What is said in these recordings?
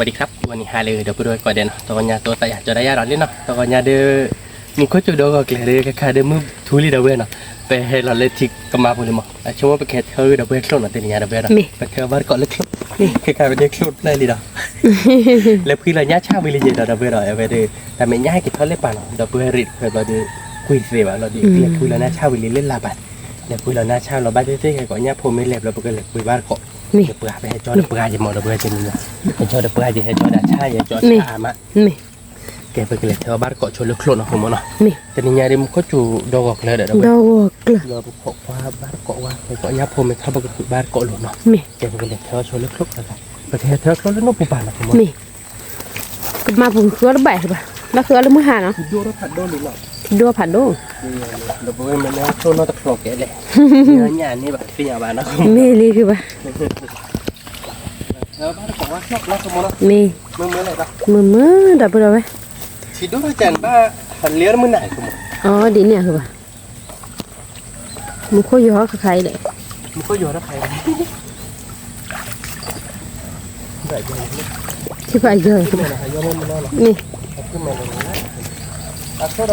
สวัสดีครับ วันนี้ဟါလၢအဂ့ၤ ဒီပုၢ်ဝဲၢ်ကိးဂၤဒဲးနီၤ, တဂီၤညါ တၢ်သးယၤ ကၠီၤဒၣ်ယၤဒီးလံနီၤ, တဂီၤညါဒီး မူခိၣ်စူၤဒီဂီၤကျဲၤဒီး ခဲခါဒီးမုၢ်ထူလံ ဒီပုၢ်ဝဲၢ်နီၤ, ပဟဲလီၤလၢထံကမါပူၤလံမး, အဆိကမိၣ်ပကဟဲထၢဒီပုၢ်ဝဲၢ်ချိၣ်နီၤ, တနံၤညါဒီပုၢ်ဝဲၢ်ဒီး ပထၢဘၣ်တကိးလၢချိၣ်, ခဲခါပဒ့ချိၣ်တဖျၢၣ်လံဒီး လဲၤဖှံလီၤညါဆၣ်ဝံၤလံယဲဒီး ဒီပုၢ်ဝဲၢ်ဒီး အဝဲဒီး တၢ်မဲာ်ညါဟဲက့ၤထီၣ်လၢပၢ်နီၤ, ဒီပုၢ်ဝဲၢ်ရ့ၣ်တဖျၢၣ်ဘျီဒီး ကွံာ်သ့ဘၣ်လီၤဒီး လဲၤဖှံလီၤညါဆၣ်ဝံၤလံလၢလၢ်ဘၣ်, လဲၤဖှံလီၤညါဆၣ်လီၤဘၣ်သ့ၣ်သ့ၣ် ဟဲကိးညၣ်ဖိမ့ၢ်လဲၤဘျီ ပကလဲၤကွံာ်ဘၣ်တကိး ဒီးပှၤ ပဟဲကၠီဒီးပှၤယမး ဒီပုၢ်ဝဲၢ်တနံၤညါ, ဟဲကၠီဒီးပှၤယ ဟဲကၠီဒီးဆၣ် ယဟဲကၠီဆၣ်အါမး, ကဲ ပကလဲၤထၢဘၣ်တကိးဆိလၢချိၣ်နီၤ ဃိမးနီၤ, တနံၤညါဒီး မူခိၣ်စူၤဒီဂီၤကျဲၤဒီး ဒီပုၢ်ဝဲၢ် ဒီဂီၤကျဲၤ ဒီးပခိးကွၢ်ဘၣ်တကိးဝဲ ဟဲကိးညၣ်ဖိမ့ၢ်ထီၣ် ပကဃုဘၣ်တကိးလိၤနီၤ, ကဲ ပကလဲၤထၢဆိလၢချိၣ် ပကဟဲထၢချိၣ်လၢနီၢ်ပူၤပၤနီၤ ဃိမးနီၤ ကမါပူၤဃုအီၤတဘၣ်ဃုဘၣ်, ဘၣ်ဃုအီၤလၢမုၢ်ဟါနီၤ, ဒိၣ်ဖးဒိၣ်လံလီၤ, ဒိၣ်ဖးဒိၣ်, ဒီပုၢ်ဝဲၢ်မ့ၢ်န့ၣ် ချိၣ်နီၢ်တဖျိးကဲလဲၣ်, ညါန့ၣ်ဘၣ်သ့ၣ်ညါဘၣ်နီၤ, မ့ၢ်လံဃုဘၣ်, မ့ၢ်, မုာ်မုာ်ဒီပုၢ်ဒီဝဲၢ်, ထံဒိၣ်ထီၣ်ကဘၣ်, လ့မုၢ်နၤ, အီ ဒ်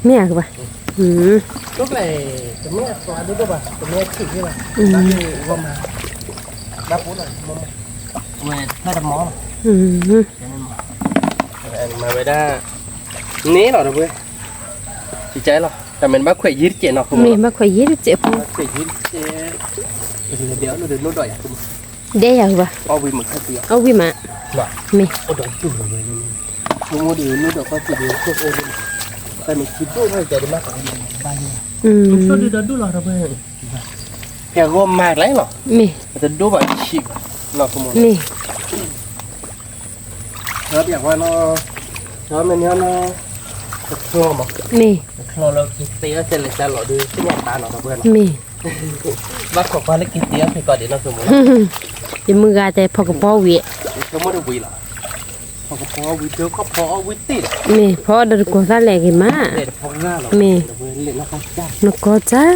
န့ၣ်ဃုဘၣ် မူခိၣ်ယီၤခါခါအံၤလဲၣ်, မူခိၣ်ယီၤတခါအံၤ, ထံဖးယီၤ, မ့ၢ်, မ့ၢ်ဧါကဘၣ်, မၤဝဲဒၣ်, န့ၣ်လီၤဒီပုၢ်ဝဲၢ်, လီၤ, တၢ်မ့ၢ်ဘၣ်ခွဲးယံၤတစဲးနီၤ, မ့ၢ်ဘၣ်ခွဲးယံၤတစဲးဖိ, ဒဲယၤဃုဘၣ်, အီၣ်ဝံၣ်မး, မ့ၢ်, ဖဲအဂီၢ်မၤကျဲလီၤ, မ့ၢ်, မ့ၢ် မ့ၢ်, ဘၣ်ခိးကွၢ်လၢက့ၤတ့အီၣ်ဖဲကီးဒံးနီၤ, ယမုၢ်ဂၤတဲဖီကပီၤဝံၤ, မ့ၢ်, ဖီဒီးတကိးသၣ်လဲၣ်ဂ့ၤမး, မ့ၢ်, နကီၢ်တၢ်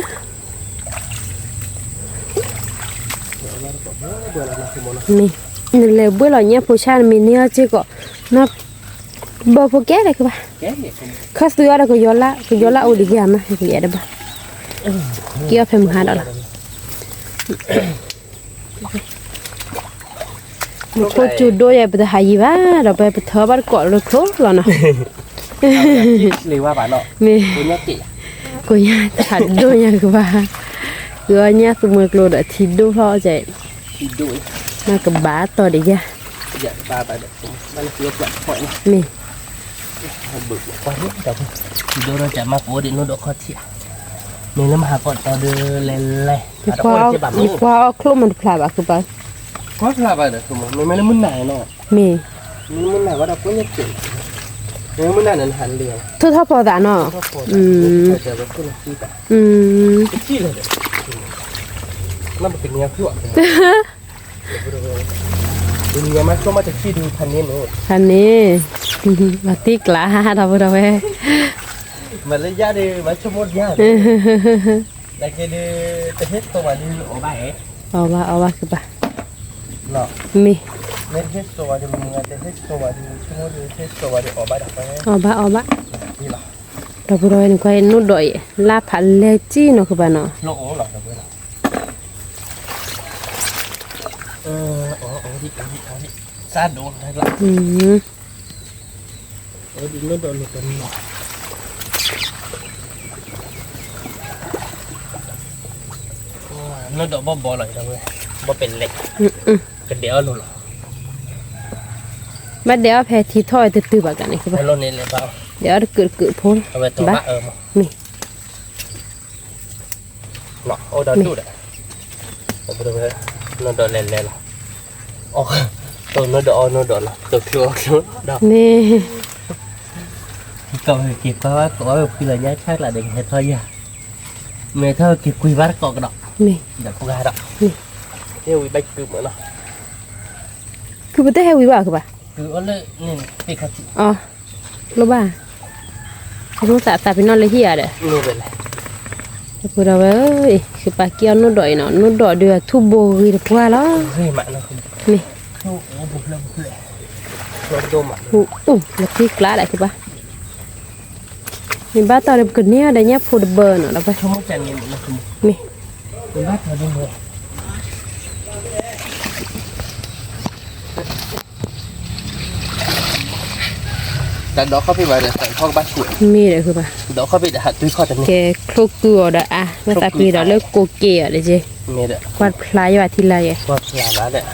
မ့ၢ်, နလဲၤဘှ့ၣ်လီၤညၣ်ဖိဆၣ်နမ့ၢ်န့ၢ်အီၣ်စ့ၢ်ကီး, ဘၢဖိကဲလဲၣ်ကဘၣ်, ခီၣ်သုအီၣ်ဒီးကယီၤလၢ, ကယီၤလၢအိၣ်ဒံးယၤမး ကယဲၢ်တဘၣ်, က့ၤအီၣ်ဖဲမုၢ်ဟါဒီးလီၤ, မူခိၣ်စူၤဒိၣ်ယဲ ပတဟးယံၤဘၣ်ဒီး ပပထၢဘၣ်တကိးလၢချိၣ်လီၤနီၤ, မ့ၢ်, ကိးညါတဖးဒိၣ်ညါကဘၣ်, ဃုအီၣ်ညၣ်သမူကျိဒီးထံဒိၣ်ထီၣ်ကဲ, မ့ၢ်ကဘၣ်တီၤဒံးယၤ, မ့ၢ်, ဒိၣ်ဒီးကမၣ်ကိးဒံးနိၣ်ဒီးခီၣ်ထံး, မ့ၢ်လၢမဟါကီးတီၤဒီးလဲၤလဲၤ, ယကွၢ်အီၣ်ချိၣ်မးတဖျါဘၣ်ဃုဘၣ်, မ့ၢ်, မ့ၢ်လၢမုၢ်နၤနီၤ, မ့ၢ်လၢမုၢ်နၤန့ၣ် နဟးလ့ၤ, ထိၣ်ထီၣ်ဖီသးနီၤ, ဖးန့ၣ်, ဘၣ်တံၢ်ကျါ ဒီပုၢ်ဒီဝဲၢ်, မ့ၢ်လၢယၤဒီး ဘၣ်ဆိကမိၣ်ယၤ, အီၣ်ဘၣ်အီၣ်ဘၣ်ကဘၣ်, မ့ၢ်, အီၣ်ဘၣ်အီၣ်ဘၣ်, ဒီပုၢ်ဒီဝဲၢ်န့ၣ်ကွၢ်နိၣ်ဒီးအံၤ လါဖးလဲၢ်ကံၢ်နီၤကဘၣ်နီၤ, နိၣ်ဒီးဘီၣ်ဘီလီၤ, ဘီၣ်ပဲလဲၣ်, ကဒဲးအီၣ်လိၤလီၤ, ဘၣ်ဒဲးအီၣ်ဖဲထံထီၣ်တတုၤဘၣ်ကန့ၣ်, ဒဲးအီၣ်တကုာ်တကုာ်ဖိ, မ့ၢ် အိၣ်ဒီးဒူၣ်ဒီး, နိၣ်ဒီးလဲၤလဲၤလီၤ, အီၣ်နိၣ်ဒီးအီၣ်နိၣ်ဒီးလီၤ, တိၢ်ချုးအီၣ်ချုးဒီး, မ့ၢ်, ကီၢ်က့ၤကွၢ်ဝဲကိးဝဲဖှံလီၤညါဆၣ်ကျါဒီးကဟဲထီၣ်ယၤ, မ့ၢ်ထီၣ်က့ၤကွံာ်ဘၣ်တကိးကဒီး, မ့ၢ်, ဒီးပှၤဒီး, မ့ၢ်, ဟဲဝံၤဘၣ်ကုမးနီၤ, ကုပတဟဲဝံၤဘၣ်ကဘၣ်, ကုအီၣ်လၢန့ၣ်, အီၣ် လိၣ်ဘၣ်, အဒိသးသးပ့ၤနီၣ်လၢဟံၣ်ဧါဒီး, အဃိဒီးဝဲဧၢ, ကပာ်က့ၤအီၣ်နိၣ်ဒီးအံၤနီၤ, နိၣ်ဒီးဒုးအထူၣ်ဘိဂ့ၤတပှၢ်လီၤ, မ့ၢ်, မ့ၢ်, အိၣ် လၢခံကျါဒၣ်ကဘၣ်, မ့ၢ်ဘၣ်တီၢ်ဒီးပကန့ၢ်အီၤဒီးညၣ်ဖိတဘၢနီၤဒီးဘၣ်, မ့ၢ် တၢ်ဒီးခီၣ်ဖံးဘၣ်ဒီး တၢ်ခီၣ်ကဘၣ်ဆူၣ်, မ့ၢ်ဒီးကဘၣ်, ဒီးခီၣ်ဖံးဒီးဟးတုၤခီၣ်တန့ၢ်, ကဲချိၣ်ကုၢ်အီၤဒီးအါ, လၢသးပ့ၤဒီးလၢကိးက့ၤအီၤဒီးက့ၤ, မ့ၢ်ဒီး ကွၢ်ဖျါယွၤထံလာ်ယဲ, ကွၢ်ဖျါဘၣ်ဒီး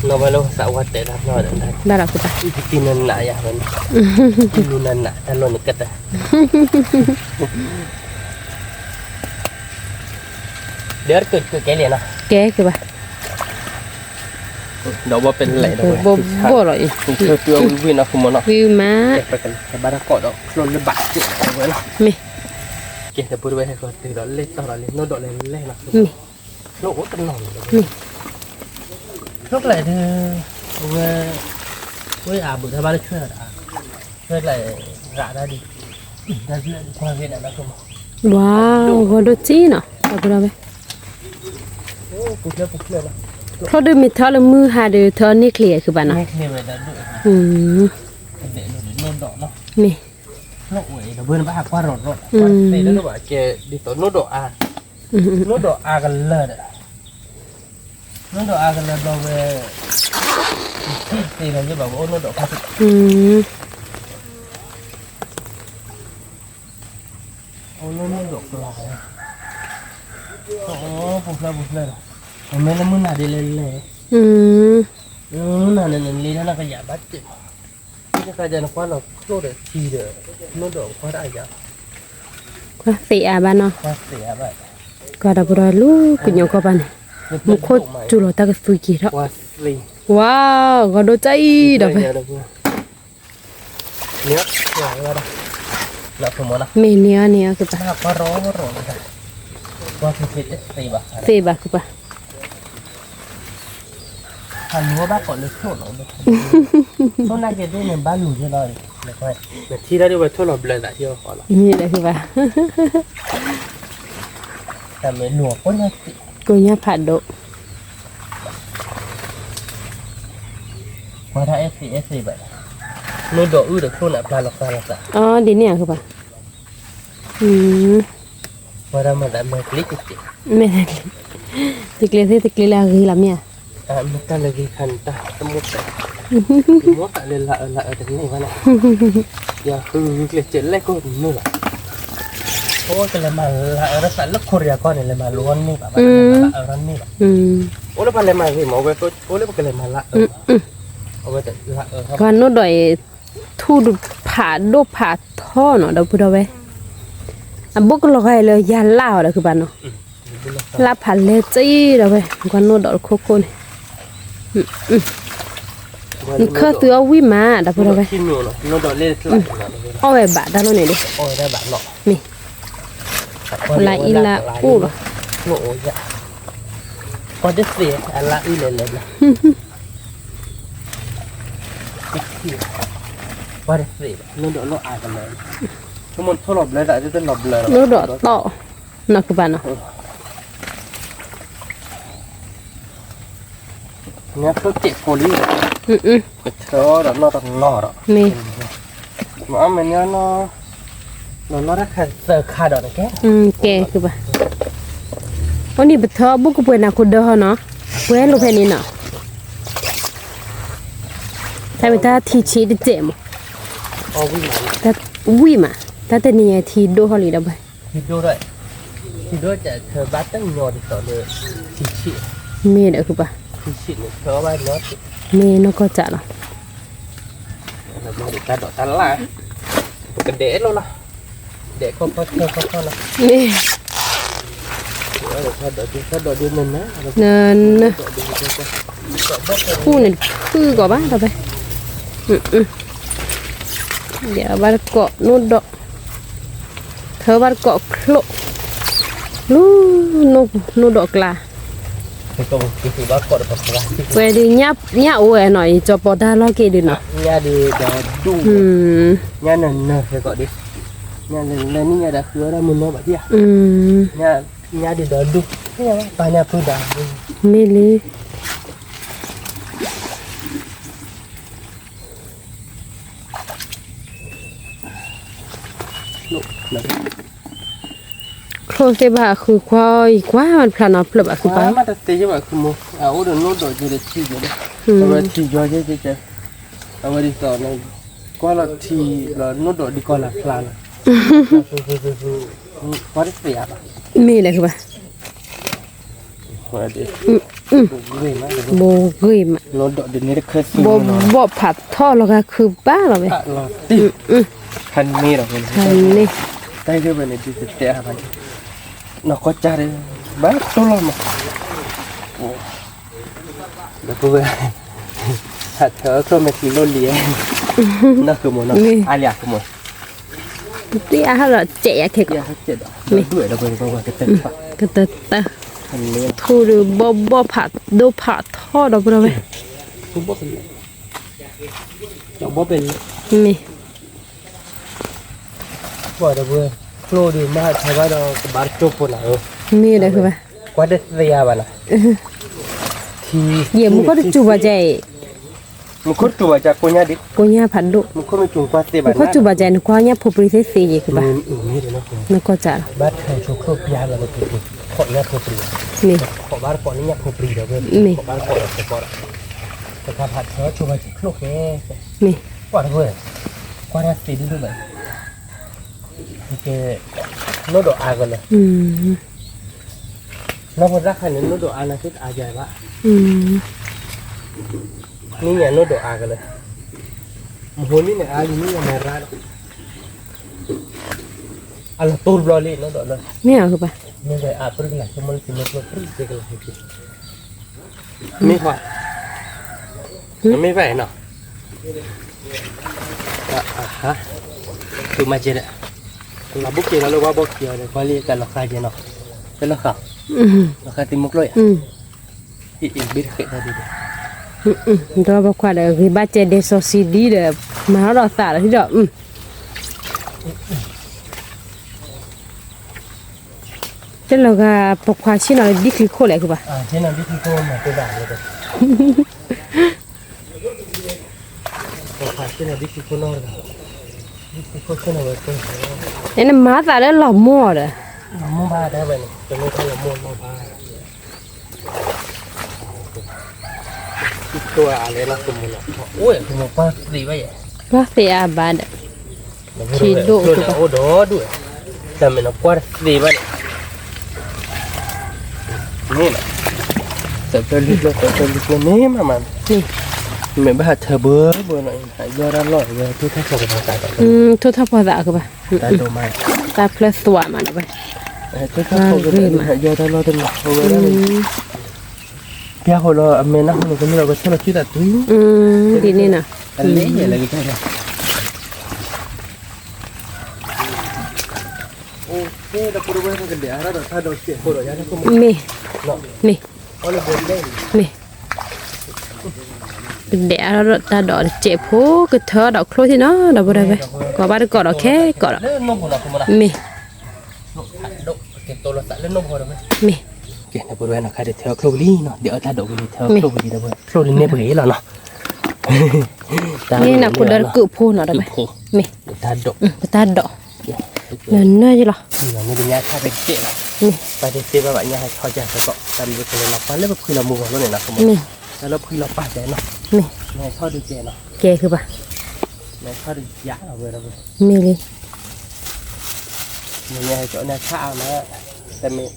နီၢ်ဝဲလၢသးဝါတဲတၢ်နီၢ်ဒီး, ဘၣ်ဒီးကဘၣ်, တံနနးယၤဝဲန့ၣ်, တံလူနနးတၢ်လီၢ်န့ၣ်ကတၢၢ်, ဒီးကကဲလံနီၤ, ကဲကဘၣ်, ဒီးဘီပလဲၤဒီးဝဲ, ဘီဘီလီၤအံၤ, ဝံၤမး, ဘၣ်တၢ်ကိးဒီးချိၣ်လၢဘၣ်စဲးဝဲလီၤ, မ့ၢ်, ကဲတပူၤတဝဲဟဲဃီၤတုၤဒီးလဲၤတီၢ်ဒီးလံ နီၢ်ဒီးလဲၤလဲၤနီၤ, မ့ၢ် ချိၣ်အိၣ်တနီၤန့ၣ်, မ့ၢ် ချိၣ်ကျဲဒုး, အဝဲ, ဝဲအဘုးတၢ်ဘၣ်လၢဆွဲဒီး, ဆွဲကျဲ, ရးတၢ်ဒုး, တၢ်ဆွဲကွၢ်ဂ့ၤဒၣ်လၢကမီၤ, ဝါ, ဂီၤဒိၣ်စံနီၤ တၢ်ပူၤဒီးဝဲ, ချိၣ်ဒုးမ့ၢ်ထီၣ်လၢမုၢ်ဟါဒီးထီၣ်န့ၢ်ချ့အဃုဘၣ်နီၤ, မ့ၢ် နီၢ်ဒီးအါကလၢာ်ဒီး, နီၢ်ဒီးအါကလၢာ်ဘျီဝဲ, သ့ၣ်နီၣ်ယဘၣ်ဝဲအိၣ်နီၢ်ဒီးခါ, အိၣ်လၢနီၢ်ဒီးကျါ, ပူၤဖျဲးပူၤဖျဲးဒီး, မ့ၢ်လၢမုၢ်နၤဒ်လဲၣ်လဲၣ်, မုၢ်နၤန့ၣ်နလ့တၢ်နကယၤဘၣ်တ့ၢ်, တခါယၤနကွၢ်လီၤချိၣ်ဒီးထံဒီး, နီၢ်ဒီးကွၢ်တၢ်အယၤ, ကွၢ်သ့အါဘၣ်နီၤ, ကွၢ်ဒီးပဒီလူၤကညီကီၢ်ပၤန့ၣ်, မူခိၣ်စူၤလီၤတၢ်ကသူက့ၤထီၣ်, ဝါ, ဂီၤဒိၣ်တၢ်အံၤဒီးဖဲ မ့ၢ်န့ၢ်အီၤန့ၢ်အီၤကပၤ, သ့ဘၣ်ကပၤ, မ့ၢ်ဒီးကပၤ, ကိညါဖးဒိၣ်, အီၤဒ်န့ၣ်အကပၤ, မ့ၢ်, တကျဲသ့ၣ်တကျဲလၢအဂ့ၤလီၤမ့ၢ်ဧါ, မ့ၢ်တၢ်လၢဂ့ၤခါန့ၣ်တၢ်တမိၣ်တၢ်, မိၣ်တၢ်လၢလၢအၢတန့ၢ်ဘၣ်န့ၣ်, ယၤဃုကျဲးစၢးလဲၣ်ကိၢ်တန့ၢ်ဘၣ်, အိၣ်ကလဲၤမၤလၢအၢတၢ်သးလၢခိရံယၤကီၢ်န့ၣ် လဲၤမၤလိအီၤန့ၢ်ဘၣ်, ဘၣ်လၢမၤလၢအၢတန့ၢ်ဘၣ်, အိၣ်လၢပှၤလဲၤမၤဂ့ၤမး ဝဲအိၣ်လၢပကလဲၤမၤလၢအၢ, အဝဲလၢအၢ, ပှၤနိၣ်ဒီးအံၤ, ထူၣ်ဖးဒိၣ်ဖးထီနီၤ ဒီပုၢ်ဒီဝဲၢ်, အဘိကလီၤဂာ်အံၤလၢယၤလၢ်အီၤဒီးကဘၣ်နီၤ, လၢဖးလဲၢ်ကံဒီးဝဲ ပှၤနိၣ်ဒီးတခိၣ်ခိၣ်န့ၣ်, နခၢၣ်သုအီၣ်ဝံၣ်မး ဒီပုၢ်ဒီဝဲၢ်, အီၣ်ဝဲဘၣ်တၢ်လီၢ်န့ၣ်ဒီး, မ့ၢ်, လါအံၤလါအိၣ်လီၤ, ပှၤတသ့ၣ်, နိၣ်ဒီးအါကလၢာ်, နိၣ်ဒီးတီၢ်, နီၢ်ကပၤနီၤ, နၢ်ဖိတ့ၢ်ဖိလံ, ကထၢဒီးနီၢ်တနီၤဒီး, မ့ၢ်, မ့ၢ်နီၢ်, နီၢ်တၢ်ခါသၢခါဒီးတကဲ, ကဲကပၤ, အိၣ်န့ၣ်ပထၢဘိၣ်ကပှဲၤနၤခိၣ်ဒၢဟီနီၤ, ပှဲၤလိာ်ဖဲန့ၣ်နီၤ တၢ်မ့ၢ်တၢ်ထံဆံးတစဲးမး, ဝံၣ်မး, တၢ်တနံၤညါထံဒိၣ်ဟီလံဒီးဘၣ်, မ့ၢ်ဒီးကပၤ, မ့ၢ်နီၢ်ကီၢ်စးလီၤ, မ့ၢ် ဖုန့ၣ်တဖုကီးဘၣ်ဒီးဖဲ, ယဘၣ်တကိးနိၣ်ဒီး, ထၢဘၣ်တကိးချိၣ်, လူ, နိၣ်ဒီးကျါ, ပှဲၤဒုးညၣ်အိၣ်ဝဲနီၤ ယကၠီၤပီးတၢ်လီၢ်က့ၤဒုးနီၤ, ညၣ်ဒုးဒီးဒူၣ်, ညၣ်လၢလၢနံၣ်ညါဒီးဃုအီၣ်ဒၣ်မုၢ်နီၢ်ဘၣ်ဒံဧါ, ညၣ်ဒုးဒီးဒူၣ်, ပာ်ညၣ်ဖုဒါ, မ့ၢ်လံ ချိၣ်သ့ၣ်ဘၣ်အဃုကွၢ်အံၤကွၢ်မးတဖျါနီၤ ဖျၢၣ်ဘၣ်ဃုပာ် မ့ၢ်တသ့ယဘၣ်ဃုမိၢ် အအိၣ်ဒီးနိၣ်ဒီးက့ဒီးထံက့ဒီး အဝဲထံယီက့က့ အဝဲဒ်သိးန့ၣ် ကွၢ်လီၤထံလီၤနိၣ်ဒီးဒ်ကီၢ်လၢဖျါလီၤ ကွၢ်တသ့အါဘၣ် မ့ၢ်လဲၤဃုဘၣ် ဘိဂ့ၤမး ဘိဘိၣ်ဖးထီၣ်လီၤဂာ်ခုပာ်လီၤဝဲ ဖးန့ၢ်လီၤ တၢ်ဂ့ၢ်ဝဲန့ၣ် ဒ်တတဲအါဘၣ် နီၢ်ကီၢ်ကၢ်ဒီး ဘၣ်တိၢ်လီၤမး ဒီပုၢ်ဝဲၢ် ဟးထၢချိၣ်မဲာ်ချံလိၣ်လံ နီၢ်ဃုမိၢ်နီၤ အါလံအဃုမိၢ် တ့အါဟီၣ်ဒီးစဲးယၤခဲကီး မ့ၢ် ကတၢၢ် ထူဒီးဘီၣ်ဘီၣ်ဖးဒိၣ်ဖးထီၣ်ဒီးပဒီဝဲ မ့ၢ် ကွၢ်ဒီပုၢ်ဝဲၢ် ကျိၣ်ဒီးမ့ၢ်ဟးထၢဘၣ်ဒီးကဘၣ်တကၠိဖိနၤဧၢ မ့ၢ်ဒီး ကွၢ်တသ့ယၤဘၣ်နၤ ယဲၢ်မူခိၣ်တစူၤဘၣ်ကဲအံၤ မူခိၣ်တစူၤဘၣ်ကဲကိညၢ်ဒံး ကိညၢ်ဖးဒိၣ် မူခိၣ်မ့ၢ်စူၤကွၢ်သ့ဘၣ် မူခိၣ်စူၤဘၣ်ကဲနကွၢ်ညၣ်ဖိပြံသ့သ့ယဲၢ်ကဘၣ် နကွၢ်ကၢ်လီၤ ဘၣ်ထၢဆိချိၣ်ပျါလီၤ ခိးညၣ်ဖိပြံ မ့ၢ် ခိးဘၣ်တကိးလၢညၣ်ဖိပြံဒီး မ့ၢ် ခိးဘၣ်တကိးလၢသကိးဒီး တခါဖးထၢဆိဘၣ်ကဲချိၣ်ကဲ မ့ၢ် ကွၢ်တပုၢ်ဝဲၢ် ကွၢ်တၢ်သ့ဒ်ဒိၣ်ဘၣ် ကဲ နိၣ်ဒီးအါကလၢာ် နီၢ်ဖိသၣ်ခါန့ၣ် နိၣ်ဒီးအါနၤသ့ၣ်တအါယၤဘၣ် နံၣ်ညါနိၣ်ဒီးအါကလၢာ် မဟိနံၣ်န့ၣ်အါယံၤ နံၣ်ညါမၤရါဒီး အလီၤတိၢ်တဘျီလံ နိၣ်ဒီးလၢ မ့ၢ်အါကဘၣ် မ့ၢ်ဝဲအါပြံကလၤ ဆိကမိၣ်လၢကလၢကျိၣ်ပြံကလၤ မ့ၢ်ခွါ မ့ၢ်ဘၣ်နီၤ ဟါ သုမၤကဲဒီး လီၤဘိၣ်က့ၤလီၤလၢဝါဘီက့ၤအီၤဒီး ကွၢ်လံတၢ်လီၤဃာ်ကဲနီၤ တလီၤဃာ် လီၤဃာ်သုမိၢ်ကျိၣ်ယါ အံၤအံၤဘ့ၣ်တဃဲးတၢ်ဒ်ဒီး ဒီးပခွါဒီးဂ့ၤဘၣ်ကဲဒဲစီဆှံဒ်ဒီး မၤထီၣ်ဒီးသးလီၤဒ်ဒီး တလီၤဂာ် ပခွါဆ့ၣ်နီၤလၢဒ်ချံခိၣ်လဲၣ်ကဘၣ် နမၤသးလၢလီၤမိၢ်ဒီး ကွၢ်သ့အါဘၣ်ဒီး ထံဒိၣ်ကဘၣ် တၢ်မ့ၢ်နကွၢ်တသ့ဘၣ်န့ၣ် မ့ၢ်နီၤ သၢဖျၢၣ်လွံၢ်ဖျၢၣ် သၢဖျၢၣ်လွံၢ်ဖျၢၣ်မ့ၢ်မးမး မ့ၢ်ဘၣ်ဟးထၢဘၢဘၢနီၤ ယီၢ်တၢ်လီၢ်ဝဲ ထိၣ်ထီၣ်ဖီသးကဘၣ် ထိၣ်ထီၣ်ဖီသးကဘၣ် တၢ်ဒိၣ်မး တၢ်ဖျၢၣ်သွးမးနီၤဝဲ ထိၣ်ထီၣ်ဖီကဘၣ် ယီၢ်တၢ်လီၢ်တနီၤ အဝဲဒၣ်န့ၣ် ပျၢ်ဃီလီၤ အမဲာ်နၢ်ဟူလီၤ ကမ့ၢ်လီၤ ကဆၢလီၤစုသးသွံ ဒ်န့ၣ်နီၤ မ့ၢ် မ့ၢ် မ့ၢ် ကဒဲးအါထီၣ်ဒီးတၢ်ဒိးတစဲးဖိ ကထၢဒီးချိၣ်ထံနီၤ ဒီပုၢ်ဝဲၢ် ကိးဘၣ်တကိးဒီးခဲကိးဒီး မ့ၢ် မ့ၢ် ကဲ ဒီပုၢ်ဝဲၢ်နီၤ ခါဒံးထၢချိၣ်ဝံၤလံနီၤ ဒ်အၢတၢ်ဒိးဝံၤလံ ထၢချိၣ်ဝံၤလံ ဒီပုၢ်ဝဲၢ် ချိၣ်လံန့ၢ်ပှဲၤလီၤနီၤ မ့ၢ်နခိၣ်ဒီးတကုာ်ဖိနီၤ ဒီပုၢ်ဝဲၢ် မ့ၢ် တၢ်ဒိး ပတၢ်ဒိး နနၢ်ယလီၤ မ့ၢ်ညါခါတကဲးလီၤ မ့ၢ် ပတသ့ဘၣ်ဘၣ်ညါဟဲဆီကၢ်သကိး တၢ်မ့ၢ်ကလဲၤလီၤပာ်လၢပဖှံလီၤမူဂီၤလိန့ၣ်နီၤ မ့ၢ် တၢ်လၢဖှံလီၤပာ်ကဲနီၤ မ့ၢ် မ့ၢ်ဆီဒုးကဲနီၤ ကဲဃုဘၣ် မ့ၢ်ဆီဒုးယါလီၤဝဲဒီး မ့ၢ်လံ မ့ၢ်ညါဟဲဆီန့ၣ်ဆါအါမး တမ့ၢ်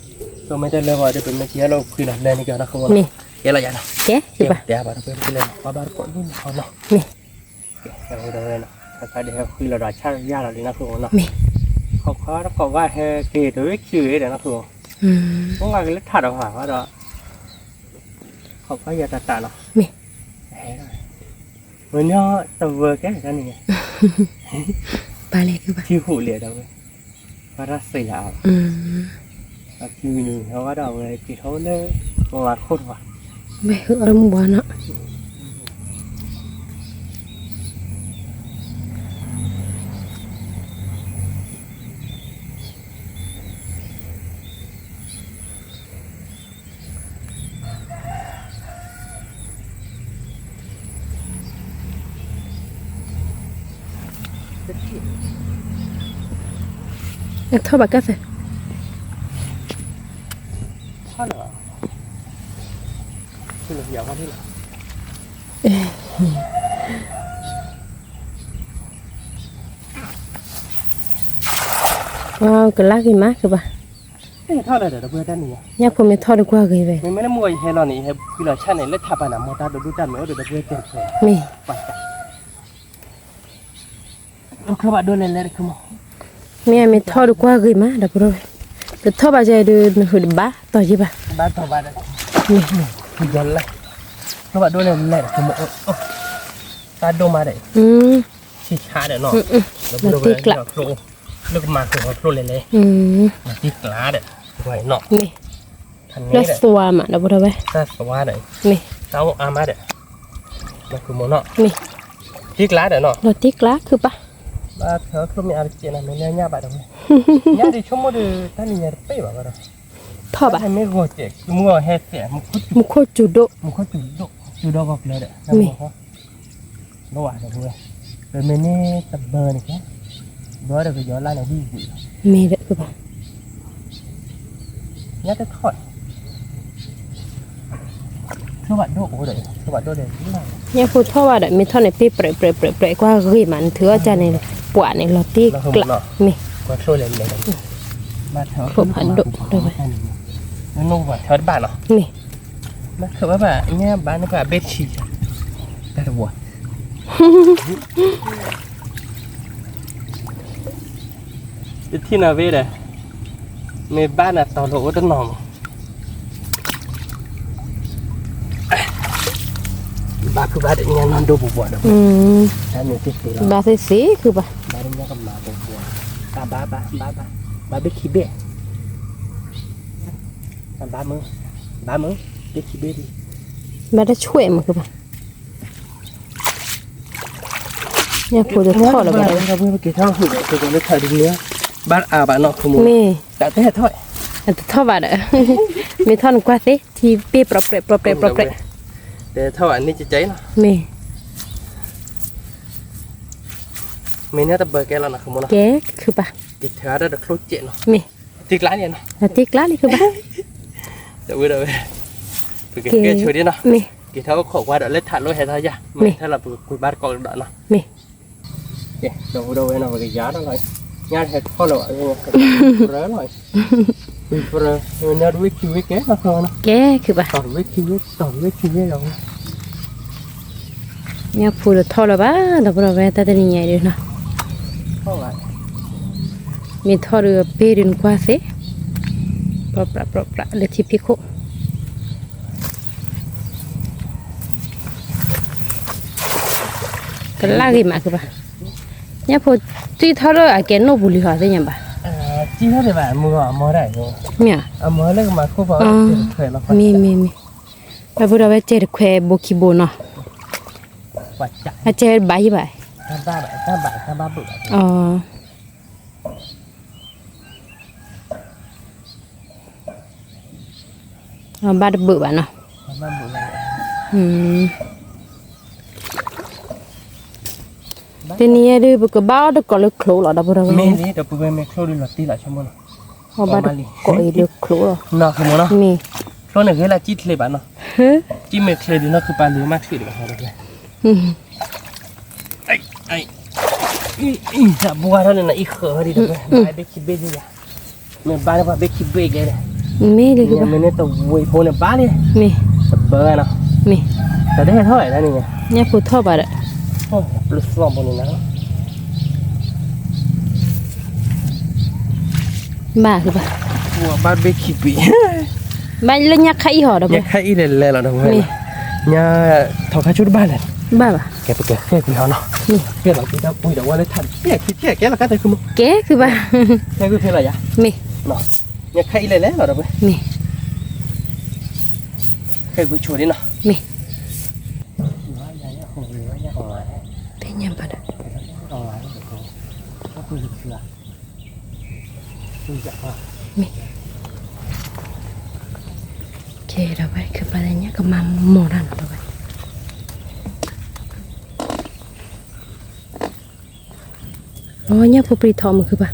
ကမ့ၢ်တလၢဘၣ်ဒီး ပမ့ၢ်ကဲလီၤဖှံလီၤလၢန့ၣ်ကဲနီၤ မ့ၢ် ကဲလီၤယါနီၤ ကဲဃုဘၣ် တဲဘၣ်ဒီး ပကလဲၤလီၤပာ်ဘၣ်တကိးန့ၣ်နီၤ မ့ၢ် ကဲ ဝဲဒၣ်ဝဲနီၤ ခါခါဒံးဟဲဃုလီၤဒီးဆၣ်ယါလီၤလံနီၤ ဃုနီၤ မ့ၢ် ခီခါတခီဘၣ်ဟဲက့ၤတဝဲခံဂ့ၤဒီးနီၤ ဃု မ့ၢ်ဂ့ၤလၢထးဒီးဟးဘၣ်ဒီး ခီခါယါတၢ်တၢ်နီၤ မ့ၢ် ဝဲညီတဝဲကဲတၢ်န့ၣ် ပာ်လဲၤကဘၣ် ထံဟူးလံဒီးဝဲ ပှၤတၢ်သ့လၢအါဘၣ် အဖုနုၤဟဲဝဲဒီးအဝဲက့ၤထီၣ်လၢ ပှၤခိၣ်တဝါ ဝဲအီၣ်မူဘွားနီၤ အထီၣ်ဘၣ်ကသ့ၣ်, ကလါဂ့ၤမးကဘၣ်, ညၣ်ဖိမ့ၢ်ထီၣ်ဒီးကွၢ်ဂ့ၤဝဲ, မ့ၢ်, မ့ၢ်ထီၣ်ဒီးကွၢ်ဂ့ၤမး ဒီပုၢ်ဒီဝဲၢ်, တထီၣ်ဘၣ်ယဲဒုး နဟုးတဘၣ်တီၤယံၤဘၣ်, ဘၣ်တီၤဘၣ်ဒီး, တၢ်ဒိၣ်လဲၣ်လဲၣ်ဒီး, ဆံးဆါဒီးနီၤ, လီၤတံၢ်ကျါ, လၢကမၤဃုာ်ဟီဖျိလဲၣ်လဲၣ်, လီၤတံၢ်ကျါဒီး, မ့ၢ်, လၢသွါမး ဒီပုၢ်ဒီဝဲၢ်, သွါဒီး, မ့ၢ်, တၢ်အိၣ်အါမးဒီး, မ့ၢ်, တံၢ်ကျါဒီးနီၤ, လီၤတံၢ်ကျါခုပၢ်, ဘၣ်ထၢဖျိမ့ၢ်အါတကဲးနီၤ မ့ၢ်လၢညၣ်ဘၣ်ဒီး, ညၣ်ဒုးဆိကမိၣ်ဒီး တၢ်နံၤညါတပ့ၢ်ဘၣ်ဒီး, ထီၣ်ဘၣ်, မ့ၢ်ဂီၤစဲး မူဂီၤဟဲစဲး, မူခိၣ်စူၤဒိၣ်, မူခိၣ်စူၤဒိၣ်, စူၤဒီဂီၤကျၢၤဒီး, မ့ၢ် လိၣ်ဝဲ, ပမ့ၢ်န့ၢ်တဘၢန့ၣ်ကဲ, ဘၢဒီးကယီၤလၢ်န့ၣ်ဝံၣ်ဝံၣ်, မ့ၢ်ဒီးကဘၣ်, ညၣ်တထီၣ်, ညၣ်ဖိထီၣ်ဘၣ်ဒီး မ့ၢ်ထီၣ်န့ၣ် ပ့ၢ်ပြဲးပြဲးပြဲးပြဲး ကွၢ်ဂ့ၤမး နထုးအီၣ်ကၢ်န့ၣ်, ပှၤန့ၣ် လီၤတံၢ်ကျါ, မ့ၢ်, ချိၣ်ဖးဒိၣ်, မ့ၢ် ယထံၣ်နၤဝဲဒီး, မ့ၢ်ဘၣ်နၤတီၤလီၤအိၣ်တနီၤမး, ဘၣ်ခုဘၣ်ဒီးညါနီၢ်ဒိၣ်ပူၤပူၤဒီး, ဘၣ်သ့ၣ်သ့ၣ်ခုဘၣ်, ဘၣ်ဒီးညါကမၤပူၤပူၤ, ဘၣ်ဘၣ်ဘၣ်, ဘၣ်ဘၣ်, ဘၣ်ဘ့ၣ်ခံဘ့ၣ်, ဘၣ်မုၢ်, ဘၣ်မုၢ်, ဘ့ၣ်ခံဘ့ၣ်ဒံး, ဘၣ်တဆွဲၣ်မးခုဘၣ် ညၣ်ဖိတထီၣ်လၢၤဘၣ်ဒီး, ဘၣ်အါဘၣ်နီၢ်ခိမူ, မ့ၢ်, တထီၣ်ဘၣ်ဒီး, မ့ၢ်ထီၣ်နကွၢ်သ့, ထံပ့ၢ်ပြဲးပြဲးပြဲးပြဲးပြဲး, တထီၣ်ဘၣ်န့ၣ်ကကဲလီၤ, မ့ၢ်, မ့ၢ်န့ၣ်တဘၢကဲလီၤနီၢ်ခိမူနီၤ, ကဲ, ခုဘၣ်, မ့ၢ်, တံၢ်ကျါလံနီၤ, တံၢ်ကျါလံခုဘၣ်, ဝဲဒီးဝဲ, ပကကဲဆိဒ်နီၤ, မ့ၢ်, က့ၤထီၣ်အိၣ်ခိးကွၢ်ဒီးလၢထးလိဟဲထီၣ်ယၤ, မ့ၢ်ထဲလီၤပကကွံာ်ဘၣ်တကိးကဒီးနီၤ, မ့ၢ်, ဒီပုၢ်ဒီဝဲၢ်နီၤ ပကယၤဒီးလီၤ, ညၣ်ဟဲထီၣ်လၢၤဘၣ်, ပြၢလီၤ, ပြၢ, ဝဲန့ၣ်တဝ့ၢ်ခံဝ့ၢ်ကဲနီၤ, ကဲခုဘၣ်, တဝ့ၢ်ခံဝ့ၢ်, တဝ့ၢ်ခံဝ့ၢ်လီၤ ညၣ်ဖိတထီၣ်လၢၤဘၣ် ဒီပုၢ်ဒီဝဲၢ် တၢ်တနံၤညါအံၤဒုးနီၤ, မ့ၢ်ထီၣ်ဒုးပ့ၢ်ဒုးနကွၢ်သ့, ပြးပြးပြးပြးလၢထံဖံးခိၣ်, ကလၢ်ဂ့ၤမးကဘၣ်, ညၣ်ဖိတံၢ်ထီၣ်လၢအကဲနိၣ်ပူၤလံဟီသ့ၣ်ညါဘၣ်, မ့ၢ်, မ့ၢ်မ့ၢ်မ့ၢ်, ဒီပုၢ်ဒီဝဲၢ် စဲးတခွဲးဘိခံဘိနီၤ, အစဲးဘၣ်ယံၤဘၣ်, အဘၣ်တဘၣ်ဘၣ်နီၤ, တနံၤအံၤဒုး ပကဘၣ်အီၣ်တကိးလၢချိလီၤ ဒီပုၢ်ဒီဝဲၢ်, မ့ၢ်လံ ဒီပုၢ်ဝဲၢ် မ့ၢ်ချိဒုးလီၤတံၢ်လီၤဆိကမိၣ်လီၤ, အီၣ်ဘၣ်တကိးအံၤလၢချိလီၤ, မ့ၢ်, ချိန့ၣ်ဂ့ၤလၢကံၣ်ချ့ဘၣ်နီၤ, ကံၣ်မ့ၢ်ချ့ဒုးနီၢ်ခုပာ်လုၢ်မ့ၢ်ချ့ဒံးဘၣ်, ဘှါထီၣ်န့ၣ်နအံၤဃၢၤဒံးဒီး, ဘၣ်ဘ့ၣ်ခံဘ့ၣ်ဒံးယၤ, မ့ၢ်ဘၣ်န့ၣ်ပှၤဘ့ၣ်ခံဘ့ၣ်ကဲဒီး, မ့ၢ်လံ, မ့ၢ်န့ၣ်တဝ့ၢ်ဖိန့ၣ်ဘၣ်လံ, မ့ၢ်, တဘၢနီၤ, မ့ၢ်, တၢ်တဟဲထီၣ်ဝဲဒၣ်န့ၣ်, ညၣ်ဖိထီၣ်ဘၣ်ဒီး, ပျုၢ်သီၣ်ဖိန့ၣ်နီၤ ဘၣ်, ဘၣ်ဘ့ၣ်ခံဘ့ၣ်, ဘၣ်လၢညၣ်ခါအံၤဟီဒီး, ညၣ်ခါအံၤလဲၤလဲၤလီၤဒီး, မ့ၢ်, ညၣ်ထီခါဆူတဘၣ်လဲၣ်, ဘၣ်ဘၣ်, ကဲပကဃ့ၢ်ကွံာ်ဟီနီၤ, ဃ့ၢ်လီၤက့ၤတၢ်ပှံၤဒီးဝဲလၢထးတကဲ, ကဲလီၤကဲတၢ်ခုမူ, ကဲခုဘၣ်, ဃ့ၢ်ကွံာ်ဖဲလီၤယၤ, မ့ၢ်, ညၣ်ခါအံၤလဲၤလဲၤလီၤဒီးဝဲ, မ့ၢ်, ဃ့ၢ်ကွံာ်ဆိဒံးနီၤ, မ့ၢ်, ဖဲညါဘၣ်ဒီး မ့ၢ်, ကဲဒီးဝဲ ခုပာ်လၢညါကမၤမီၢ်တၢ်နီၤဒီးဝဲ, အီ ညၣ်ဖိပျံၤထီၣ်မုာ်ခုပာ်,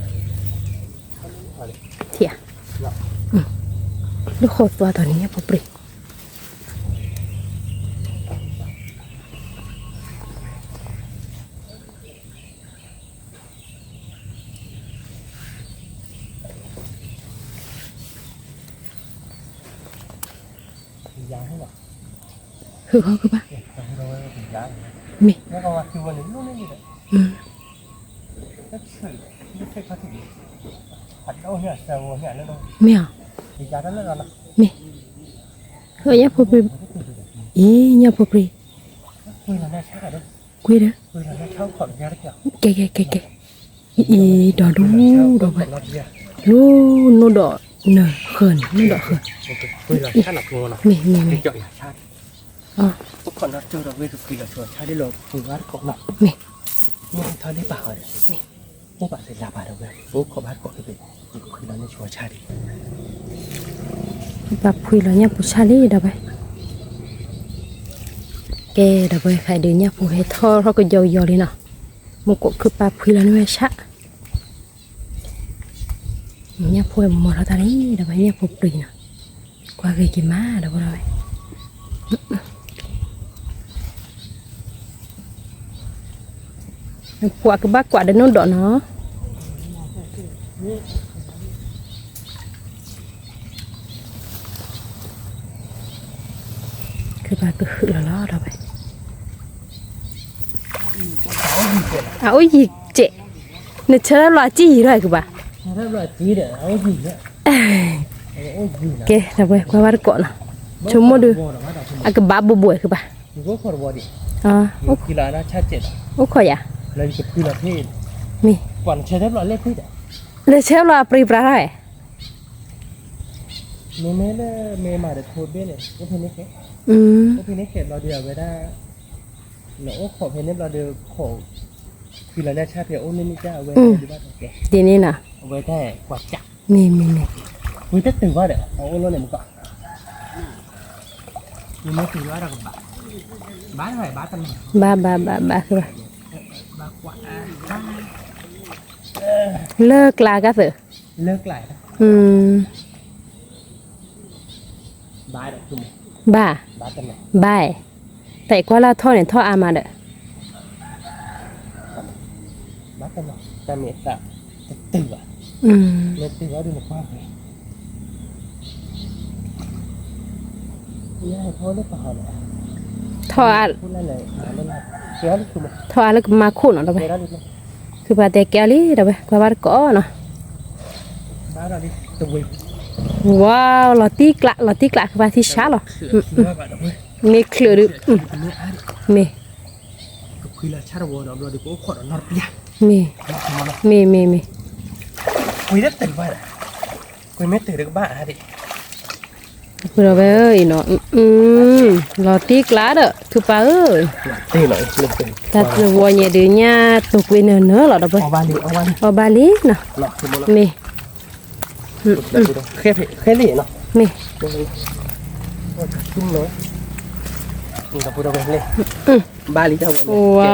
လၢဃီသွါတီၤန့ၣ် ညၣ်ဖိပြံၤ ဟုဟီၣ်ကဘၣ်, မ့ၢ်, မ့ၢ်ဧါ, မ့ၢ်, ညၣ်ဖိပြံၤ, အံၤ ညၣ်ဖိပြံၤ, ကွ့ဒီး, ကဲ ကဲ ကဲ ကဲ, အံၤ ဒီဒူၣ်ဒီးဝဲ, လၢနိၣ်ဒီးနၢၤဃၢၤန့ၣ် နိၣ်ဒီးဃၢၤ, မ့ၢ် မ့ၢ် မ့ၢ်, မ့ၢ်, ပာ်ဖှံလီၤညၣ်ဖိဆၣ်လံဒီးဝဲ, ကဲ ဒီးဝဲ ခဲအံၤဒုး ညၣ်ဖိဟဲထီၣ်ထီၣ်ကယီကယီလံနီၤ, မ့ၢ်ကိးခုပာ်ဖှံလီၤန့ၢ်ဝဲဆၣ် ညၣ်ဖိဝဲမီၤထီၣ်တၢ်လံ ဒီးဝဲညၣ်ဖိပြံၤနီၤ, ကွၢ်ဂ့ၤက့ၤမး ဒီပုၢ်ဒီဝဲၢ်, ဖိအကဘၣ်ကွၢ်ဒီးနိၣ်ဒီးနီၤ. ကဘၣ်ကဟုၣ်လီၤလီၤဒီးဝဲ, အအိၣ်ယံၤစဲး, နဆၢထၢၣ်ဘျီအစံၣ်ယံၤထီၣ်ကဘၣ်, ကဲ ဒီးဝဲကွၢ်ဘၣ်တကိးနီၤ, ဆိကမိၣ်ဒုး အကဘၣ်ဘိးဘိးကဘၣ်, အိၣ်ခိးယၤ, မ့ၢ်, လဲၤဆၢဘျီအပြံပြါထီၣ်, မ့မ့ၢ်လၢမ့ၢ်မၤဒီးထိဘ့ၣ်န့ၣ် အိၣ်ဖဲန့ၣ်ခဲ, အိၣ်ဖဲန့ၣ်ခဲဘျီဒီး အဝဲဒၣ် နအိၣ်ခိးဖဲန့ၣ်ဘျီဒီးခိး, ဖံလီၤန့ၢ်ဆၣ်ဖဲအိၣ်န့ၢ်န့ၢ်ကဝဲဒၣ်, ဒ်န့ၣ်နီၤ, အဝဲတၢ်ကွၢ်ကၢ်, မ့ၢ်မ့ၢ်မ့ၢ်, ဝံၤတတုၤဘၣ်ဒီး အအိၣ်လီၤန့ၣ်မကီး, မ့ၢ်မ့ၢ်တုၤဘၣ်ဒီးကဘၣ်, ဘၣ်ဘၣ်ဘၣ်တနီၤ, ဘၣ်ဘၣ်ဘၣ်ဘၣ်, လၢကျါကသ့ၣ်, ဘၣ်, ဘၣ်, တၢ်အဲၣ်ကွၢ်လၢထီၣ်န့ၣ် ထီၣ်အါမးဒီး, ထီၣ်အါ, ထီၣ်အါလၢကမၤခိၣ်နီၤဒီးဝဲ, ခုပှၤတဲကဲအီၤလံဒီးဝဲ ကွၢ်ဘၣ်တကိးနီၤ, ဝါ, လီၤတံၢ်ကျး လီၤတံၢ်ကျး ခုပှၤထံဆါလီၤ, မ့ၢ်ချုးဒုး, မ့ၢ်, မ့ၢ်, မ့ၢ်, မ့ၢ်, မ့ၢ်, ဒီးဝဲအံၤနီၤ, လီၤတံၢ်ကျးဒီး ခုပၢ်ဧၢ, တၢ်တဝီညါဒုးညါတိာ်ကွံာ်နၢၤနၢၤလီၤဒီးဝဲ, အီၣ်ဘၣ်လံနီၤ, မ့ၢ်, မ့ၢ် ဝါ,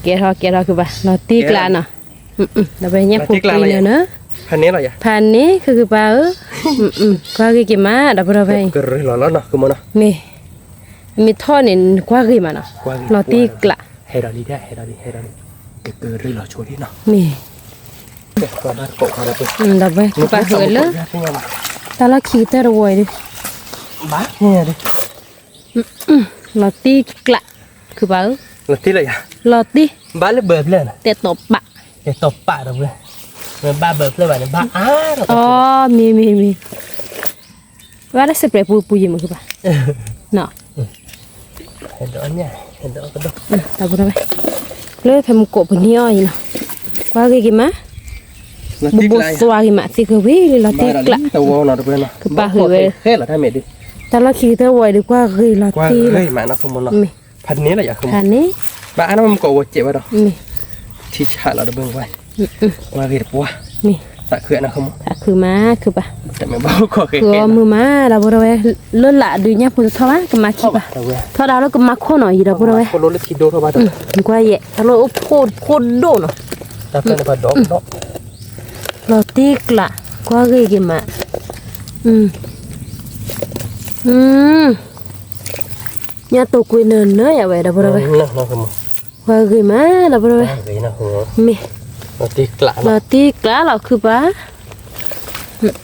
ကဲထီၣ်ကဲထီၣ်ခုပၢ် လီၤတံၢ်ကျးနီၤ, ဒီးဝဲညၣ်ဖိပြံၤနၢၤနၢၤ, ဖးန့ၣ် ခုခုပၢ်ဧၢ, ကွၢ်ဂ့ၤက့ၤမး ဒီပုၢ်ဒီဝဲၢ်အံၤ, မ့ၢ်, မ့ၢ်ထီၣ်န့ၣ် နကွၢ်ဂ့ၤမးနီၤ, လီၤတံၢ်ကျး, မ့ၢ်, ဒီးဝဲ ပာ်ဃုာ်ဝဲလၢ တၢ်လီၢ်ခံကတၢၢ်တဝီအံၤဒုး, လီၤတံၢ်ကျး, ခုပၢ်ဧၢ, လီၤတံၢ်, တဲတီၤပာ်, အီ မ့ၢ်မ့ၢ်မ့ၢ်, ဘၣ်လၢစပရဲးပူၤပူၤယံၤမ့ၢ်ခုပၢ်, တၢ်ဖိတၢ်ဝဲ, လၢဖဲမူကိးပနံၤအီၤအံၤနီၤ, ကွၢ်ဂ့ၤက့ၤမး, ဘိဘိသွါဂ့ၤမး သ့ၣ်ဃၢဝံၤလံ လီၤတံၢ်ကျး, ကပာ်ဃုာ်ဝဲ, တၢ်လီၢ်ခံကတၢၢ်ဝီအံၤဒုး ကွၢ်ဂ့ၤလီၤတံၢ်လီၤ, မ့ၢ်, ဖးန့ၣ်လီၤယၤ, ဖးန့ၣ်, ဘၣ်အါန့ၣ်မူကိးဝဲကဲးဝဲဒီး, မ့ၢ်, ထံဆးလီၤတဘၢၣ်ဝဲ, ကွၢ်ဂ့ၤတပှၢ်, မ့ၢ်, သးခုအနၢ်, သးခုမး ခုပၢ်, တမ့ၢ်ဘၣ်ခိးဃဲ, မုာ်မး ဒီပုၢ်ဒီဝဲၢ်, လၢလာ်ဒုးညၣ်ဖိတထီၣ်ဘၣ် ကမၤခံဘၣ်, ထီဒါလၢကမၤခိၣ်နီၤ ယံၤဒီပုၢ်ဒီဝဲၢ်, ကွၢ်ယဲၢ် တၢ်လၢအိၣ်ဖှိၣ်ဒိၣ်နီၤ, လီၤတံၢ်ကျး, ကွၢ်ဂ့ၤက့ၤမး, အ ညၣ်တိာ်ကွံာ်နၢၤနၢၤယၤဝဲ ဒီပုၢ်ဒီဝဲၢ်, ပှၤဂ့ၤမး ဒီပုၢ်ဒီဝဲၢ်, မ့ၢ် လီၤတံၢ်ကျးလီၤခုၣ်ပၢ်,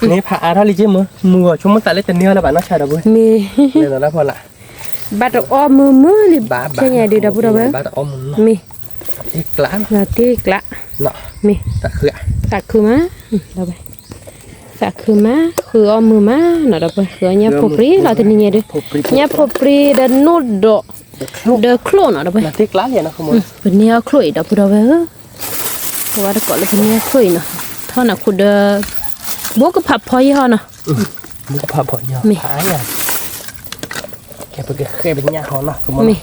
န့ၣ်ဖးအါထီၣ်လံက့မ့ၢ် မုၢ်ဂီၤဆိကမိၣ်သးလၢတန့ၢ်အီၤလၢၤဘၣ်နီၢ်ဆါ ဒီပုၢ်ဝဲၢ်, မ့ၢ် ဘၣ်တအီၣ်မုာ်မုာ်လံ ဖဲညါဒုး ဒီပုၢ်ဒီဝဲၢ်, မ့ၢ် လီၤတံၢ်ကျး, မ့ၢ် သးခုမး, သးခုမး ဃုအီၣ်မုာ်မးနီၤ ဒီပုၢ်ဝဲၢ်, ဃုအီၣ်ညၣ်ဖိပြံလီၤတနံၤညါဒုး, ညၣ်ဖိပြံဒီးနိၣ်ဒီး ဒီးချိၣ်နီၤ ဒီပုၢ်ဝဲၢ်, ပန့ၢ်အီၣ်ချိၣ်အံၤ ဒီပုၢ်ဒီဝဲၢ်ဧၢ, ဝါတကိးလၢပန့ၢ်အီၣ်ချိၣ်အံၤနီၤ, ထီၣ်နၤခိၣ်ဒီး ဘိကဖးဖီယံၤဟီနီၤ, ဘိကဖးဖီယံၤ, မ့ၢ် ကဲ ပကဃဲပညၣ်ဟီနီၤ မ့ၢ်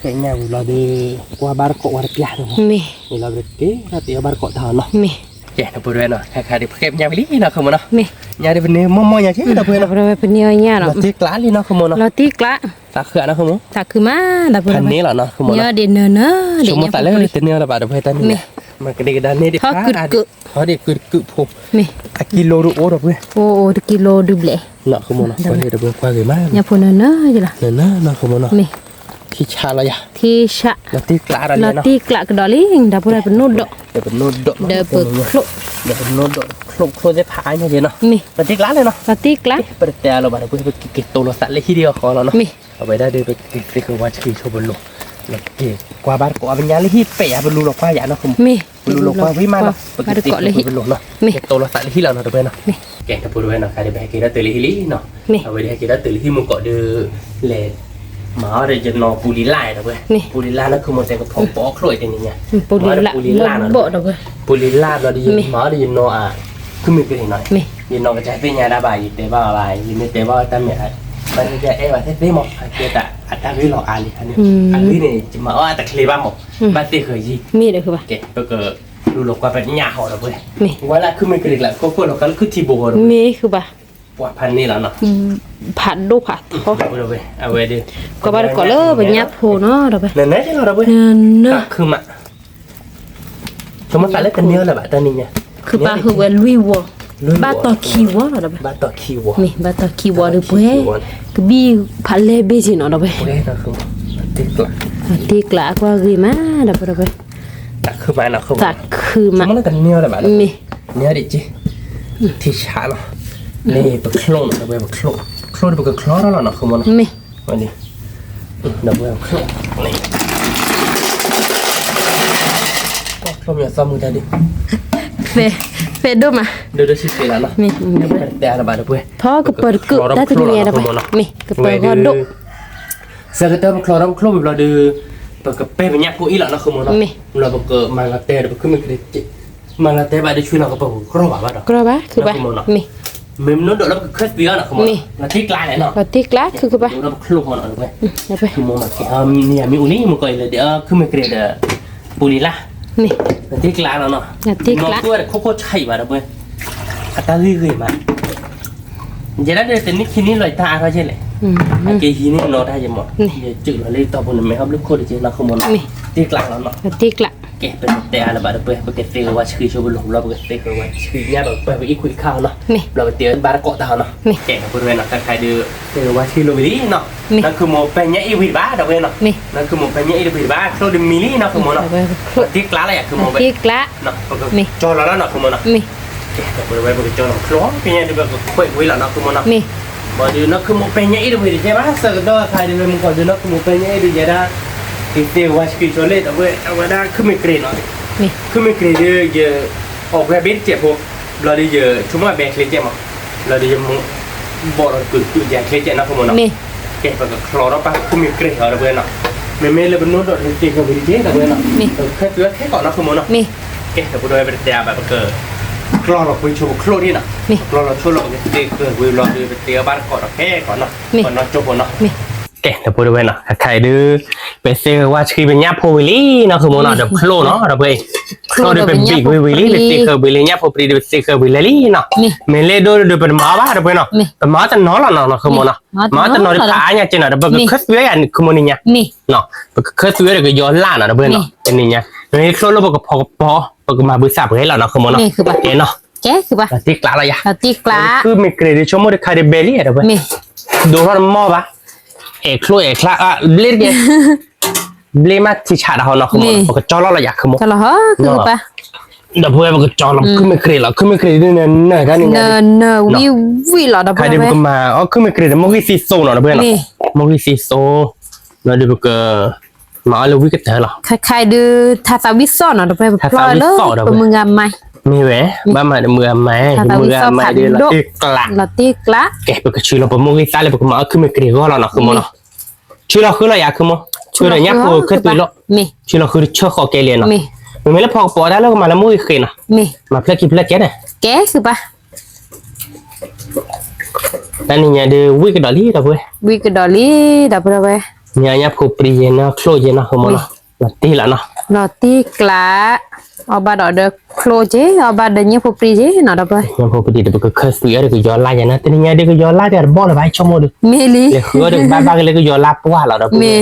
ဃဲညၣ်ဝံၤလီၤဒီး ကွၢ်ဘၣ်တကိးဝါတပျၢ်နီၤ, မ့ၢ် ဝံၤလီၤဒီးတ့ထီၣ်တ့အီၣ်ဘၣ်တကိးတၢ်နီၤ, မ့ၢ် ကဲ ဒီပုၢ်ဒီဝဲၢ်နီၤ ခဲခါဒုး ပဃဲပညၣ်ဝံၤလံနီၤ ဃုမ့ၢ်နီၤ, မ့ၢ် ညၣ်ဒုးပန့ၢ်မီၢ်မီၢ်ညါက့ ဒီပုၢ်ဝဲၢ်နီၤ, ပန့ၢ်အီၣ်ညၣ်နီၤ, လီၤတံၢ်ကျးလံနီၤ ဃုမ့ၢ်နီၤ, လီၤတံၢ်ကျး, သးခုနီၤ ဃုမ့ၢ်, သးခုမး ဒီပုၢ်ဒီဝဲၢ်, ဖးန့ၢ်လီၤနီၤ ဃုမ့ၢ်နီၤ, ဆိကမိၣ်သးလၢတန့ၢ်အီၤလၢၤဘၣ် ဒီပုၢ်ဝဲၢ် တနံၤညါ, မ့ၢ် မ့ၢ်ကဒံကဒါန့ၢ်ဒံးဖးအါဒံး, ဟီဒံးကုၢ်တကုၢ်ဖိ, မ့ၢ် အကံလိဒုးအိၣ် ဒီပုၢ်ဝဲၢ်, အိၣ်အိၣ်တကံလိဒုးဘျဲၣ်, နီၤ ဃုမ့ၢ်နီၤ, ပှၤဂ့ၤမး, ညၣ်ဖိနၢၤနၢၤယလီၤ, နၢၤနၢၤနီၤ ဃုမ့ၢ်နီၤ, မ့ၢ် ထံဆးလီၤယၤ, ထံဆး, လီၤတံၢ်ကျးဒီး လီၤတံၢ်ကျးကဒီးလံ, ဒီပုၢ်ဝဲၢ် ပနိၣ်ဒိး, ဒီးပနိၣ်ဒိး, ဒီးပချိၣ်, ဒီးပနိၣ်ဒိး ချိၣ်ချိၣ်သ့ၣ်ဖးအါညါက့နီၤ, မ့ၢ် လီၤတံၢ်ကျးလံနီၤ, လီၤတံၢ်ကျး, ပတတဲအါလၢၤဘၣ် ဒီပုၢ်ဝဲၢ် ပကက့ၤတိၤလီၤသးလၢဟံၣ်ဒံးအဃီလီၤနီၤ, မ့ၢ် အဝဲဒၣ်ဒီး ပကက့ၤသ့ကဝါဆှံဆိပလိၤ, လီၤက့ၤကွၢ်ဘၣ်တကိးအပညၣ်လၢဟံၣ်ပဲာ်ယၤပလူၤလီၤကွၢ်ယၤနီၤ မ့ၢ် ပလူၤလီၤကွၢ်ဝံၤမးနီၤ, ပကသ့ကဝါဆှံဆိပလိၤနီၤ, မ့ၢ် ကတိၤလီၤသးလၢဟံၣ်လီၤနီၤ ဒီပုၢ်ဝဲၢ်နီၤ, ကဲ ဒီပုၢ်ဝဲၢ်နီၤ, ခဲဒုး ပဟဲက့ၤဒီးတုၤလၢဟံၣ်လံနီၤ, အဝဲဒၣ်ဟဲက့ၤဒီးတုၤလၢဟံၣ်မူကီးဒီး လဲၤ မၤအီၣ်ဒီးယနီၤပူၤလံၤလၢ် ဒီပုၢ်ဝဲၢ်, ပူၤလံၤလၢ်နီၤ ခုမ့ၢ်တဲကဖီၣ်ပိာ်ချိၣ်အံၤတနံၤညါ, မၤအီၣ်ဒီးပူၤလံၤလၢ်နီၤ, ပူၤလံၤလၢ်ဘျီဒီး ယမၤအီၣ်ဒီးယနီၤအ ခုမ့ၢ်ကရ့ၤနီၤ, ယနီၤကစၢ်သ့ၣ်ညါဒၣ်ဘၣ် ယတဲဘၣ်အီၤဘၣ် ယမ့ၢ်တဲဘၣ်အီၤတၢ်မ့ၢ် ဘၣ်သ့ၣ်သ့ၣ်အဲၣ်ဘၣ်သ့ၣ်သ့ၣ်မး အကဲတၢ်အတၢ်ဂ့ၢ်လီၤအါလံ, အဂ့ၢ်န့ၣ် ယမၤအီၣ်အတချ့ဘၣ်မး, ဘၣ်သ့ၣ်ဃီၤယံၤ, မ့ၢ်ဒီးဃုဘၣ်, ကဲ ပကလူၤလီၤကွၢ်ပညၣ်ဟီဒီပုၢ်ဝဲၢ်, ဝဲလၢခုမ့ၢ်ကရ့ၤကျါ ခိၣ်ခိၣ်လီၤကလၢခုထံဘိဃီဒီပုၢ်ဝဲၢ်, မ့ၢ်ဃုဘၣ်, ပှၤဖးန့ၢ်လီၤနီၤ, ဖးဒိၣ်ဖးထီ, အဝဲဒၣ် ကွၢ်ဘၣ်တကိးလၢပညၣ်ဖိနီၤ ဒီပုၢ်ဝဲၢ်, နၢၤနၢၤလီၤဒီပုၢ်ဝဲၢ်, ခုမး ဆိကမိၣ်သးလၢတန့ၢ်အီၤလၢၤဘၣ် တနံၤညါ, ခုပာ်ဃုာ်ဝဲလွံၢ်ဝီ, ဘၣ်တီၤခံဝီလီၤ ဒီပုၢ်ဝဲၢ်, မ့ၢ် ဘၣ်တီၤခံဝီ ဒီပုၢ်ဝဲၢ်, ကဘံၣ်ဖးလဲၢ်ဘ့ၣ်က့နီၤ ဒီပုၢ်ဝဲၢ်, တ့ကျးအကွၢ်ဂ့ၤမး ဒီပုၢ်ဝဲၢ်, သးခုမး, မ့ၢ် န့ၢ်ဒံးက့, ထံဆးလီၤ, န့ၣ်ပချိၣ်နီၤ ဒီပုၢ်ဝဲၢ်, ပချိၣ်, ချိၣ်ဒီးပကချီထီၣ်လီၤနီၤ ခုမးနီၤ, မ့ၢ် ဒီပုၢ်ဝဲၢ် ချိၣ်မ့ၢ်သီမုၢ်တၢ်ဒုး, ဖဲဒိၣ်မး, ဒိၣ်ဒိၣ်ဆံးဆံးလီၤနီၤ, မ့ၢ် တဲအါလၢၤဘၣ် ဒီပုၢ်ဝဲၢ်, ထီၣ်ကပၢၤတကုာ်တၢ်တနံၤညါ ဒီပုၢ်ဝဲၢ်နီၤ, မ့ၢ် ကပၢၤဂီၢ်ဒိၣ်, ဆၢကတီၢ်ပချိၣ်ထီၣ်ပချိၣ်ဝံၤဘျီဒီး ပကပဲာ်ပညၣ်ဖိအံၤလီၤနီၤ ခုမးနီၤ, မ့ၢ် ဘျီပကမၤလီၤတဲာ်ဒီးပခုမ့ၢ်ကရ့ၤ မၤလီၤတဲာ်ဘၣ်ဒီးဆွံလီၤကပၢၤ ကြၢးဘၣ်ဘၣ်ဒီး ကြၢးဘၣ် ခုဘၣ်, မ့ၢ် မ့ၢ်မနုၤဒိးလၢပကခၢၣ်သွံအီၤနီၤ ခုမးနီၤ, လီၤတံၢ်ကျါလဲၣ်နီၤ, လီၤတံၢ်ကျါ ခုကဘၣ်, ဒိးလၢပချိၣ်ဃီနီၤ ဒီပုၢ်ဝဲၢ်, ခုမးနီၤ, မ့ၢ်ယမ့ၢ်အိၣ်လံ မ့ၢ်ကီးအံၤလၢဒ်အီၤ ခုမ့ၢ်ကရ့ၤဒီး ပူၤလံၤလၢ် လီၤတံၢ်ကျါလီၤနီၤ, မ့ၢ် မ့ၢ်ကွၢ်ဒီးခိၣ်ခိၣ်ဆါအံၤဘၣ် ဒီပုၢ်ဝဲၢ်, အတၢ်ဂ့ၢ်ဂ့ၤမး, ယဲဒၣ်ဒီးတနံၣ်ခံနံၣ်လီၤ ယတၢ်အါထီၣ်ကဲလဲၣ်, အက့ၤဟံးန့ၢ်နီၤတၢ်ယမး, ယစုးလီၤလၢယတီၢ်ပူၤန့ၣ် မ့ၢ်ဟီၣ်ဘျုးခိၣ်တက့ၢ်နီၤ ခုမးနီၤ, လီၤတံၢ်ကျါလီၤနီၤ, လီၤတံၢ်ကျါ ကဲ ပတဲအါလၢၤဘၣ် ဒီပုၢ်ဝဲၢ်, ပကသ့ကဝါဆှံဆိပလိၤ ဘျီပကသ့ကဝါဆှံညါ ပကပၢၤပအံၣ်ခွံအခါအီၤနီၤ, ဘျီပတဲဘၣ်တကိးတၢ်အီၤနီၤ, ကဲ ဒီပုၢ်ဝဲၢ်နီၤ, တၢ်ခါဒုး သ့ကဝါဆှံလိၤဝံၤလံနီၤ, နီၢ်ခုမးပဲာ်ညၣ်အ့ၣ်ဝံၤတဘၣ် ဒီပုၢ်ဝဲၢ်နီၤ, နီၢ်ခုမးပဲာ်ညၣ်အ့ၣ်တဝံၤတဘၣ် ချိၣ်ဒီးမံၤလံနီၤ ခုမးနီၤ, လီၤတံၢ်ကျါလီၤယၤ ခုမးဝဲ ပကကၠီလီၤလီၤနီၤ ခုမးနီၤ, ကဲ ဒီပုၢ်ဝဲၢ် ပကကၠီလီၤချိၣ် ကညဲဒုးပကခွဲးဝံၤလီၤနီၤ ခုမးနီၤ, ဘၣ်ဒီးနီၢ်ခုမးပဲာ်ညၣ်အ့ၣ်တဝံၤတကဲဘၣ် ဆၢကတီၢ်အခါဒုး မ့ၢ်ကီးဒုး နီၢ်ခုမးပဲာ်ညၣ်အ့ၣ်ဒုးယဲဒၣ်, ကသ့ကဝါဆှံဆိလ့ၣ် ဒီပုၢ်ဝဲၢ် အဝဲဒၣ်ခုမ့ၢ်ကရ့ၤနီၤ, ခုမ့ၢ်ကရ့ၤဒုးယ အီၣ်ကွဲဘ့ၣ်တကဲးဖိ, ဘျီဒီးယဆိကမိၣ်အဘဲချ့ကဲးမး, ဘျီဒီးယ ဘီၣ်ဒီးကုာ်ကုာ်ယၤချ့ကဲးနီၤ ခုမးနီၤ, ကဲ ပကချီထီၣ်ပှၤခုမ့ၢ်ကရ့ၤအီၤ ဒီပုၢ်ဝဲၢ်နီၤ, မ့မ့ၢ်လၢပနိဒီးတသ့ကဝံၤတကဲး ဒီပုၢ်ဝဲၢ်နီၤ, ပကခၢၣ်သွံခဲကီးနီၤ ခုမးနီၤ, ကဲ ဒီပုၢ်ဝဲၢ် ပတတဲအါဘၣ် ပကကျီလီၤကွံာ်ဆိပချိၣ်ဒံးနီၤ, ကျီလီၤဆိလီၤ ပကသ့ကဝံၤဘျီဒီး ပသ့အီၣ်ဘၣ်တကိးဒီးခဲကီးနီၤ, ပနီၢ်ကၠိဖိနီၤ ကဲ ဒီပုၢ်ဝဲၢ်နီၤ ခဲခါအံၤဒုး ပသ့ကဝါဆှံပညၣ်ဖိဝံၤလံနီၤ ခုမးနီၤ, ဒီးပချိၣ်နီၤ ဒီပုၢ်ဝဲၢ်, ချိၣ်ဒီးပဘံၣ်ကွံာ်ဝံၤလံ ပသ့ဃၢၤဝံၤလံ ညၣ်ဖိပြံဒီးပသ့ဃၢၤဝံၤလဲၣ်လံနီၤ, မ့ၢ်လၢဒိၣ်ဒီးပတမၤအီၣ်ဘၣ် ဒီပုၢ်ဝဲၢ်နီၤ, ပမၤအီၣ်တနီၤလီၤနီၤ ခုမးနီၤ, မၤအီၣ်တနီၤဒီးဖးအါညါကဲနီၤ ဒီးပကခၢၣ်သွံယၤ ခုမးန့ၣ်ညါ, ပကခၢၣ်သွံဒီးကယီၤလၢ်နီၤ ဒီပုၢ်ဝဲၢ်နီၤ, တနံၤညါ မ့ၢ်ချိၣ်လၢပကဖီကပီၤ ပကမၤဘုသးပှဲၤလီၤနီၤ ခုမးနီၤ, ကဲနီၤ လီၤတံၢ်ကျါလီၤယၤ, ဒီးခုမ့ၢ်ကရ့ၤဒုး ဆိကမိၣ်တခါဒုးဘဲလံ ဒီပုၢ်ဝဲၢ်, မ့ၢ် ဒိၣ်ထီၣ်တမီၢ်ဘၣ်, အဲၣ်ချိၣ်အဲၣ်ချါ ဘျ့တက့ၢ်, ဘျ့မးထံဆးတၢ်ဟီနီၤ ဃုမိၢ်နီၤ, ပကကၠီလီၤလီၤယၤ ဃုမိၢ်, ဒီပုၢ်ဝဲၢ် ပကကၠီလီၤခုမ့ၢ်ကြ့ၤလီၤ, ခုမ့ၢ်ကြ့ၤဒ်နနၢၤတၢ်န့ၣ် နနၢၤဝံၣ်ဝံၣ်လီၤ ဒီပုၢ်ဝဲၢ်, ခါဒ်ပကမၤအီၣ်ခုမ့ၢ်ကြ့ၤဒီး မိၢ်ဂံၢ်သံသိနီၤ ဒီပုၢ်ဝဲၢ်နီၤ, မိၢ်ဂံၢ်သံသိ, ဒီးဒ်ပက မၤအီၣ်လၢဝံၣ်ကတၢၢ်လီၤ, ခဲခါဒုး ထါသးဝံၣ်သီၣ်နီၤ ဒီပုၢ်ဝဲၢ် ပဖျီၣ်လၢ ပမုၢ်ဂၤမါ, မ့ၢ်ဝဲ, ဘၣ်မၤဒီးမုၢ်ဂၤမါ မုၢ်ဂၤမါဒုးလီၤတံၢ်ကျး, လီၤတံၢ်ကျး, ကဲ ပကဆူလီၤပမိၢ်ဂံၢ်သၣ်လၢပကမၤအီၣ်ခုမ့ၢ်ကြ့ၤဂီၢ်လီၤနီၤ ဃုမိၢ်နီၤ, ဆူလီၤဃုလီၤယၤ ခုမိၢ်, ဆူဒီးညၣ်ဖိခဲသွံးလီၤ, ဆူလီၤဃုတဆၢဃီကဲလံနီၤ, မ့မ့ၢ်လၢဖီကပီၤတၢ်လၢကမၤလၢမိၢ်ဂံၢ်ဃ့နီၤ, မၤဖျၢၣ်ခံဖျၢၣ်ကဲန့ၣ်, ကဲ ဃုဘၣ် တနံၤညါဒုး ဝံၣ်ကဒီးလံ ဒီပုၢ်ဝဲၢ်, ဝံၣ်ကဒီးလံ ဒီပုၢ်ဝဲၢ်, မ့ၢ်အညၣ်ဖိပြံယဲနီၤ ချိၣ်ယဲနီၤ ဃုမိၢ်နီၤ, လီၤတံၢ်လီၤနီၤ, လီၤတံၢ်ကျး, အီၣ်ဘၣ်ဒီးဒီးချိၣ်က့ၤ အီၣ်ဘၣ်ဒီးညၣ်ဖိပြံယဲနီၤ ဒီပုၢ်ဝဲၢ်, ညၣ်ဖိပြံဒီး ပကခၢၣ်သွံးအီၤဒီးကယီၤလါယဲနီၤ တနံၤညါဒုး ကယီၤလါပျၢ်တဘီလၢၤဘၣ် ဆိကမိၣ်ဒုး, မ့ၢ်လံ လဲၤဃုအီၤဒီးကဘၣ်ဘၣ်က့ၤလၢကယီၤလါပှၢ်လီၤ ဒီပုၢ်ဝဲၢ်,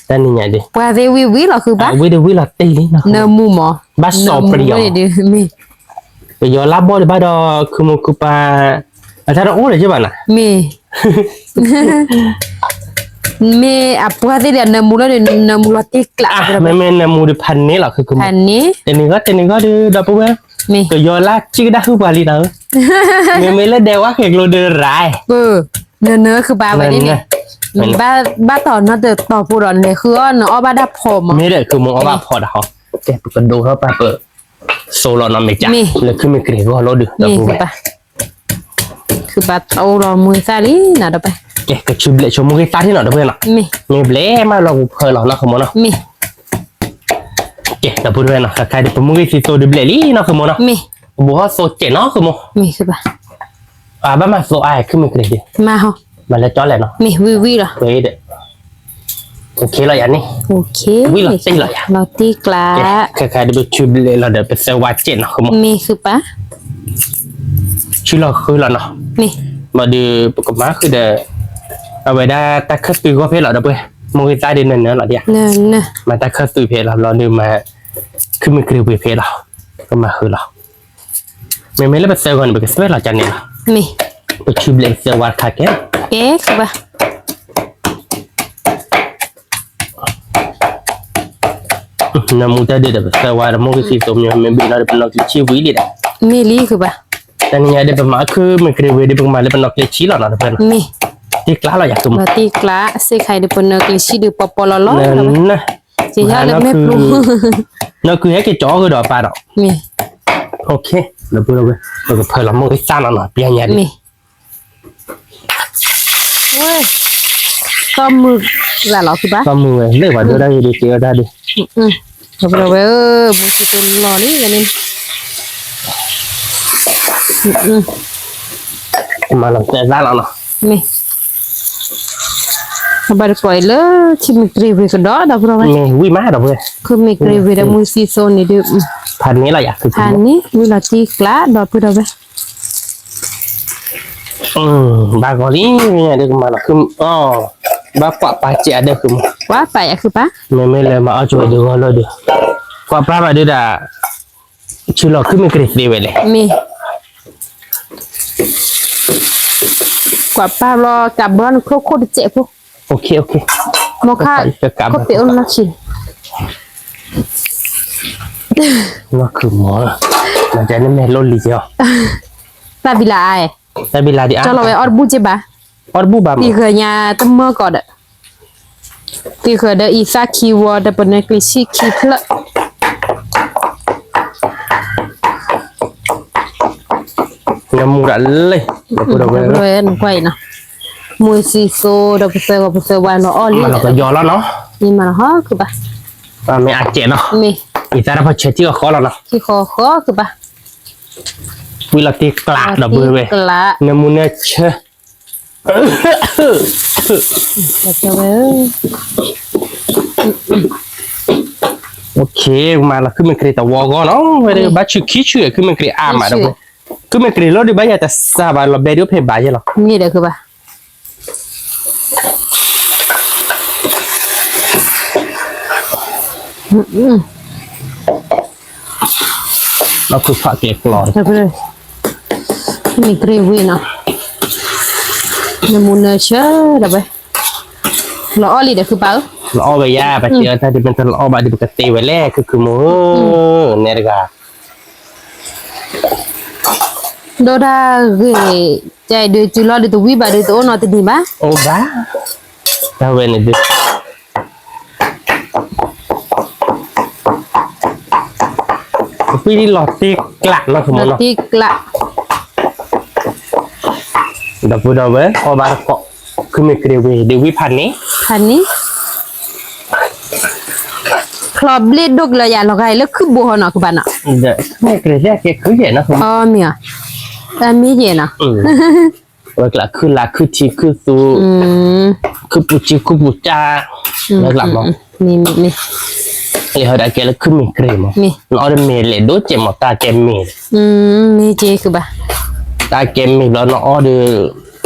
တနံၤညါဒုး ပှၤသ့ၣ်ဝံၣ်ဝံၣ်လီၤ ဃုဘၣ်, ဝံၣ်ဒုးဝံၣ်လီၤတံၢ်လံနီၤ နၢမူမး, ဘၣ်စီၤပြံယီၤ ကယီၤလါဘီဒံးဘၣ်ဒီး ခုမူခုပၤ အတၢ်တအိၣ်လၢၤက့ဘၣ်နၤ, မ့ၢ်, မ့ၢ်အပှၤသ့ၣ်ဒီး နၢမူလီၤဒီး နၢမူလီၤတံၢ်ကျး, မ့မ့ၢ်နၢမူဒီးဖးန့ၢ်လီၤ ခုမူ, ဖးန့ၢ်, တနံၤဂီၢ်တနံၤဂီၢ်ဒီး ဒီပုၢ်ဝဲၢ်, ကယီၤလါကံၣ်ကဒါဟုပှၤလံနၤဧၢ, မ့မ့ၢ်လၢဒဲးဝါဃဲၤကျိဒီးရၤ, နၢနၢခုပၤဝဲန့ၣ်, ဘၣ်တီၢ်နီတတီၤဖိဒီး လဲၤဃုအီၣ်နအီၣ်ဘၣ်ဒၣ်ဖီမး, မ့ၢ်ဒီးခုမူအီၣ်ဘၣ်ဖီဒၣ်ဟီ, ကဲ ပကဒိးထီၣ်ပၢ်ပၢ် သိလီၤနီၤ မ့ၢ်က လၢခုမ့ၢ်ကြ့ၤဂီၢ်လိဒုး ဒီပုၢ်ဝဲၢ်, ခုပၤတအိၣ်လီၤ မိၢ်ဂံၢ်သၣ်လံနီၤ ဒီပုၢ်ဝဲၢ်, ကဲ ကဆူဘျဲးဆိမိၢ်ဂံၢ်သၣ်ထံၣ်နီၤ ဒီပုၢ်ဝဲၢ်နီၤ, မ့ၢ်ဘျဲးမးလီၤ ပူၤဖၢလီၤနီၤ ခုမူနီၤ, မ့ၢ်, ကဲ ဒီပုၢ်ဝဲၢ်နီၤ ခဲခါဒုး ပမိၢ်ဂံၢ်သံသိဒုးဘျဲးလံနီၤ ခုမူနီၤ, မ့ၢ်, ပဘိးဟီၣ်သိစဲးနီၤ ခုမူ, မ့ၢ်ခုပၤ, အဘၣ်မၤသိအါ ခုမ့ၢ်ကြ့ၤဒုး, မၤဟီ, မၤလၢကၠီလဲၣ်နီၤ, မ့ၢ်ဝံၣ်ဝံၣ်လီၤ ဝဲဒီး OK လီၤယၤန့ၣ်, ဝံၣ်လီၤတံၢ်လီၤယၤ, လီၤတံၢ်ကျါ, ခဲခါဒုး ပဆူဘျဲးလီၤဒီး ပသၢဝါစဲးနီၤ ခုမူ, မ့ၢ်ခုပၤ, ဆူလီၤဃုလီၤနီၤ, မ့ၢ်, ဘၣ်ဒီး ပကမၤဃုာ်ဒီး အဝဲဒၣ်တၢ်ခၢၣ်သွံးဂီၢ်ဖဲလီၤ ဒီပုၢ်ဝဲၢ်, မိၢ်ဂံၢ်သၣ်ဒုးနၢနၢလီၤဒံးဧါ, မၤတၢ်ခၢၣ်သွံးဖဲလီၤ ဘျီဒုးမၤ ခုမ့ၢ်ကြ့ၤဝံၤဖဲလီၤ, ကမၤဃုာ်လီၤ မ့မ့ၢ်လၢပသၢဂီၤန့ၣ် ပကသွဲၣ်လီၤကန့ၣ်လီၤ, မ့ၢ်, ပဆူဘျဲးသၢဝါတခါကဲ, ကဲ ခုပၤ, နၢမူတၢ်ဒုးဒီး ပသၢဝါဒီး မိၢ်ဂံၢ်သံသိမ့ၢ် မ့ၢ်ဘ့ၣ်နီၤဒီး ပနီၢ်ကလံၤဆံဝံၤလံဒီး, မ့ၢ်လံခုပၤ, တနံၤညါဒုး ပမၤခုမ့ၢ်ကြ့ၤဝံၤဒီး ပကမၤလၢပနီၢ်ကလံၤဆံလီၤနီၤ ဒီပုၢ်ဝဲၢ်နီၤ, မ့ၢ်, တံၢ်ကျါလီၤယၤ ခုမူ, တံၢ်ကျါ စ့ၢ်ခါအံၤဒီး ပနီၢ်ကလံၤဆံဒုးပီပီလီၤလီၤ, ကယီလၢမ့ၢ်ပျိ နီၢ်ကုၤဟဲက့ၤကၠီအီၣ်ဃုာ်ဒီးပၢ်ဒီး, မ့ၢ်, OK, ဒီပုၢ်ဝဲၢ် ပကဖၢလီၤမိၢ်ဂံၢ်သၣ်နီၤနီၤ ပျဲညါဒုး, မ့ၢ်, သီၣ်မုၢ်, သီၣ်မုၢ်ဝဲ လၢပှၤဒိၣ်ဒၣ်ဂ့ၤဒုး က့ၤဝဲဒၣ်ဒုး, ဒီပုၢ်ဝဲၢ်ဧၢ, မူစံသိလီၤလံန့ၣ်, မၤလီၤသၢသၣ်လီၤနီၤ, မ့ၢ်, အဘၣ်တကိးအံၤလၢ ခုမ့ၢ်ကြ့ၤဝံၤကဒီး ဒီပုၢ်ဝဲၢ်, မ့ၢ်ဝံၣ်မး ဒီပုၢ်ဝဲၢ်, ခုမ့ၢ်ကြ့ၤဝံၤဒီး မူစံသိန့ၣ်ဒုး, ဖးန့ၢ်လီၤယၤ ဖးန့ၢ် ဝံၣ်လီၤတံၢ်ကျါ ဒီပုၢ်ဝဲၢ် ဘၣ်ဂီၤလံ, ဒုးကမၤလီၤခု, ဘၣ်ကွၢ်ပာ်စဲးအဒၢးခုမူ, ကွၢ်ပာ်ယၤခုပၤ, မ့မ့ၢ်လၢမၤအီၣ်ကၠိဝဲဒုးဂီၢ်လိဒုး, ကွၢ်ပာ်ဘၣ်ဒုးဒၣ်, ဆူလီၤခုမ့ၢ်ကြ့ၤသ့ဝဲလဲၣ်, မ့ၢ်, ကွၢ်ပာ်ဘျီ ကးဘၢနခိၣ်ခိၣ်တစဲးဖိ, မ့ၢ်ခါ, ခိၣ်ပ့ၤအိၣ်နီၢ်ဆံး နီၢ်ခုမီၤ, မၤကန့ၣ်မ့ၢ်လိၣ်လံက့ၤအီၤ, တၢ်ဘံလၤအါ, တၢ်ဘံလၤဒံးအါ, ကၠီလီၤဝဲအီၣ်တဘူၣ်က့ၤဘၣ်, အီၣ်တဘူၣ်ဘၣ်မး, ပံၤဃၢၤညါတမၢကီးဒီး, ပံၤဃၢၤဒီးအံသၣ်ခံဝီဒီးပနၢၤကျံၤဆံၣ်ခံဖျၢၣ် နမူဒၣ်လဲၣ်, နကွၢ်အံၤနီၤ, မူစံသိဒီးပသၢဂီၤပသၢဝါလီၤအီၣ်လံ, မၤလီၤကယီၤလီၤနီၤ, မ့ၢ်မၤလီၤဟီခုဘၣ်, မ့ၢ်အစဲးနီၤ, မ့ၢ်, အံသၣ်တဖၣ်ဆၢထံၣ်အဃီလီၤနီၤ, ထံၣ်ဃီဃီခုဘၣ်, ဝံၤလီၤတံၢ်ကျးဒီးဘုဝဲ, နမူနၢဆၢ OK, မၤလီၤခုမ့ၢ်ကြ့ၤတဝီဂီၢ်နီၤ, ဝဲဒၣ်ဘၣ်ဆူခံဆူခုမ့ၢ်ကြ့ၤအါမးဒီး, ခုမ့ၢ်ကြ့ၤလီၤဒုးဘၣ်ယၤတစှၤဘၣ်လီၤဘဲဒုးဖဲဘၣ်ယဲလီၤ, မ့ၢ်ဒီးခုဘၣ် လီၤခုဖးကဲကျီၤ, မ့ၢ်ကြ့ၤဝံၤနီၤ, နမူနၢဆၢဒီးဝဲ, လီၤအီၣ်လံဒီးခုပၢ်ဧၢ, လီၤအီၣ်ဝဲယါ ပတဲအီၤတၢ်ဒ်မ့ၢ်တလီၤအီၣ်ဘၣ်ဒီး ပကသ့ဝဲလဲၣ် ခုခုမိၢ်ဧၢ, နဲတဂၤ ဒိၣ်တၢ်ဂ့ၤ, ကဲဒုးတုၤလီၤဒုးတဝံၣ်ဘၣ်ဒုးတအိၣ်နီတနံၤဘၣ်, အိၣ်ဘၣ်, တၢ်ဝဲန့ၣ်ဒုး ပှံလီၤတ့ကျးနီၤ လီၤတ့ကျး, ဒီပုၢ်ဒီဝဲၢ်အီၣ်ဘၣ်တကိး, ခုမ့ၢ်ကြ့ၤဝ့ၤ ဒုးဝံၣ်ဖးန့ၣ်, ဖးန့ၣ်, ချီဘျ့ဒိၣ်ကလၢယၤလီၤဂာ်အံၤလၢခုၣ်ဘိဟီနီၤ ခုပၢ်နီၤ, မ့ၢ်ကြ့ၤလၢကဲခုၣ်ယဲၢ်နီၤ အမ့ၢ်, အမ့ၢ်ယဲၢ်နီၤ ဝဲကျးခုၣ်လါခုၣ်ထံခုၣ်သူ, ခုၣ်ပူၤစုခုၣ်ပူၤကၢ်, ဝဲကျးမီၤ, မ့ၢ်မ့ၢ်မ့ၢ်, လံဟီဒၣ်ကဲလၢခုၣ်မ့ၢ်ကြ့ၤမီၤ, နအီၣ်ဒီးမ့ၢ်လဲၣ်ဒိၣ်စဲးမီၤ တၢ်ကဲမ့ၢ်, မ့ၢ်က့ၤခုဘၣ်, တၢ်ကဲမ့ၢ်ဘျီနအီၣ်ဒီး,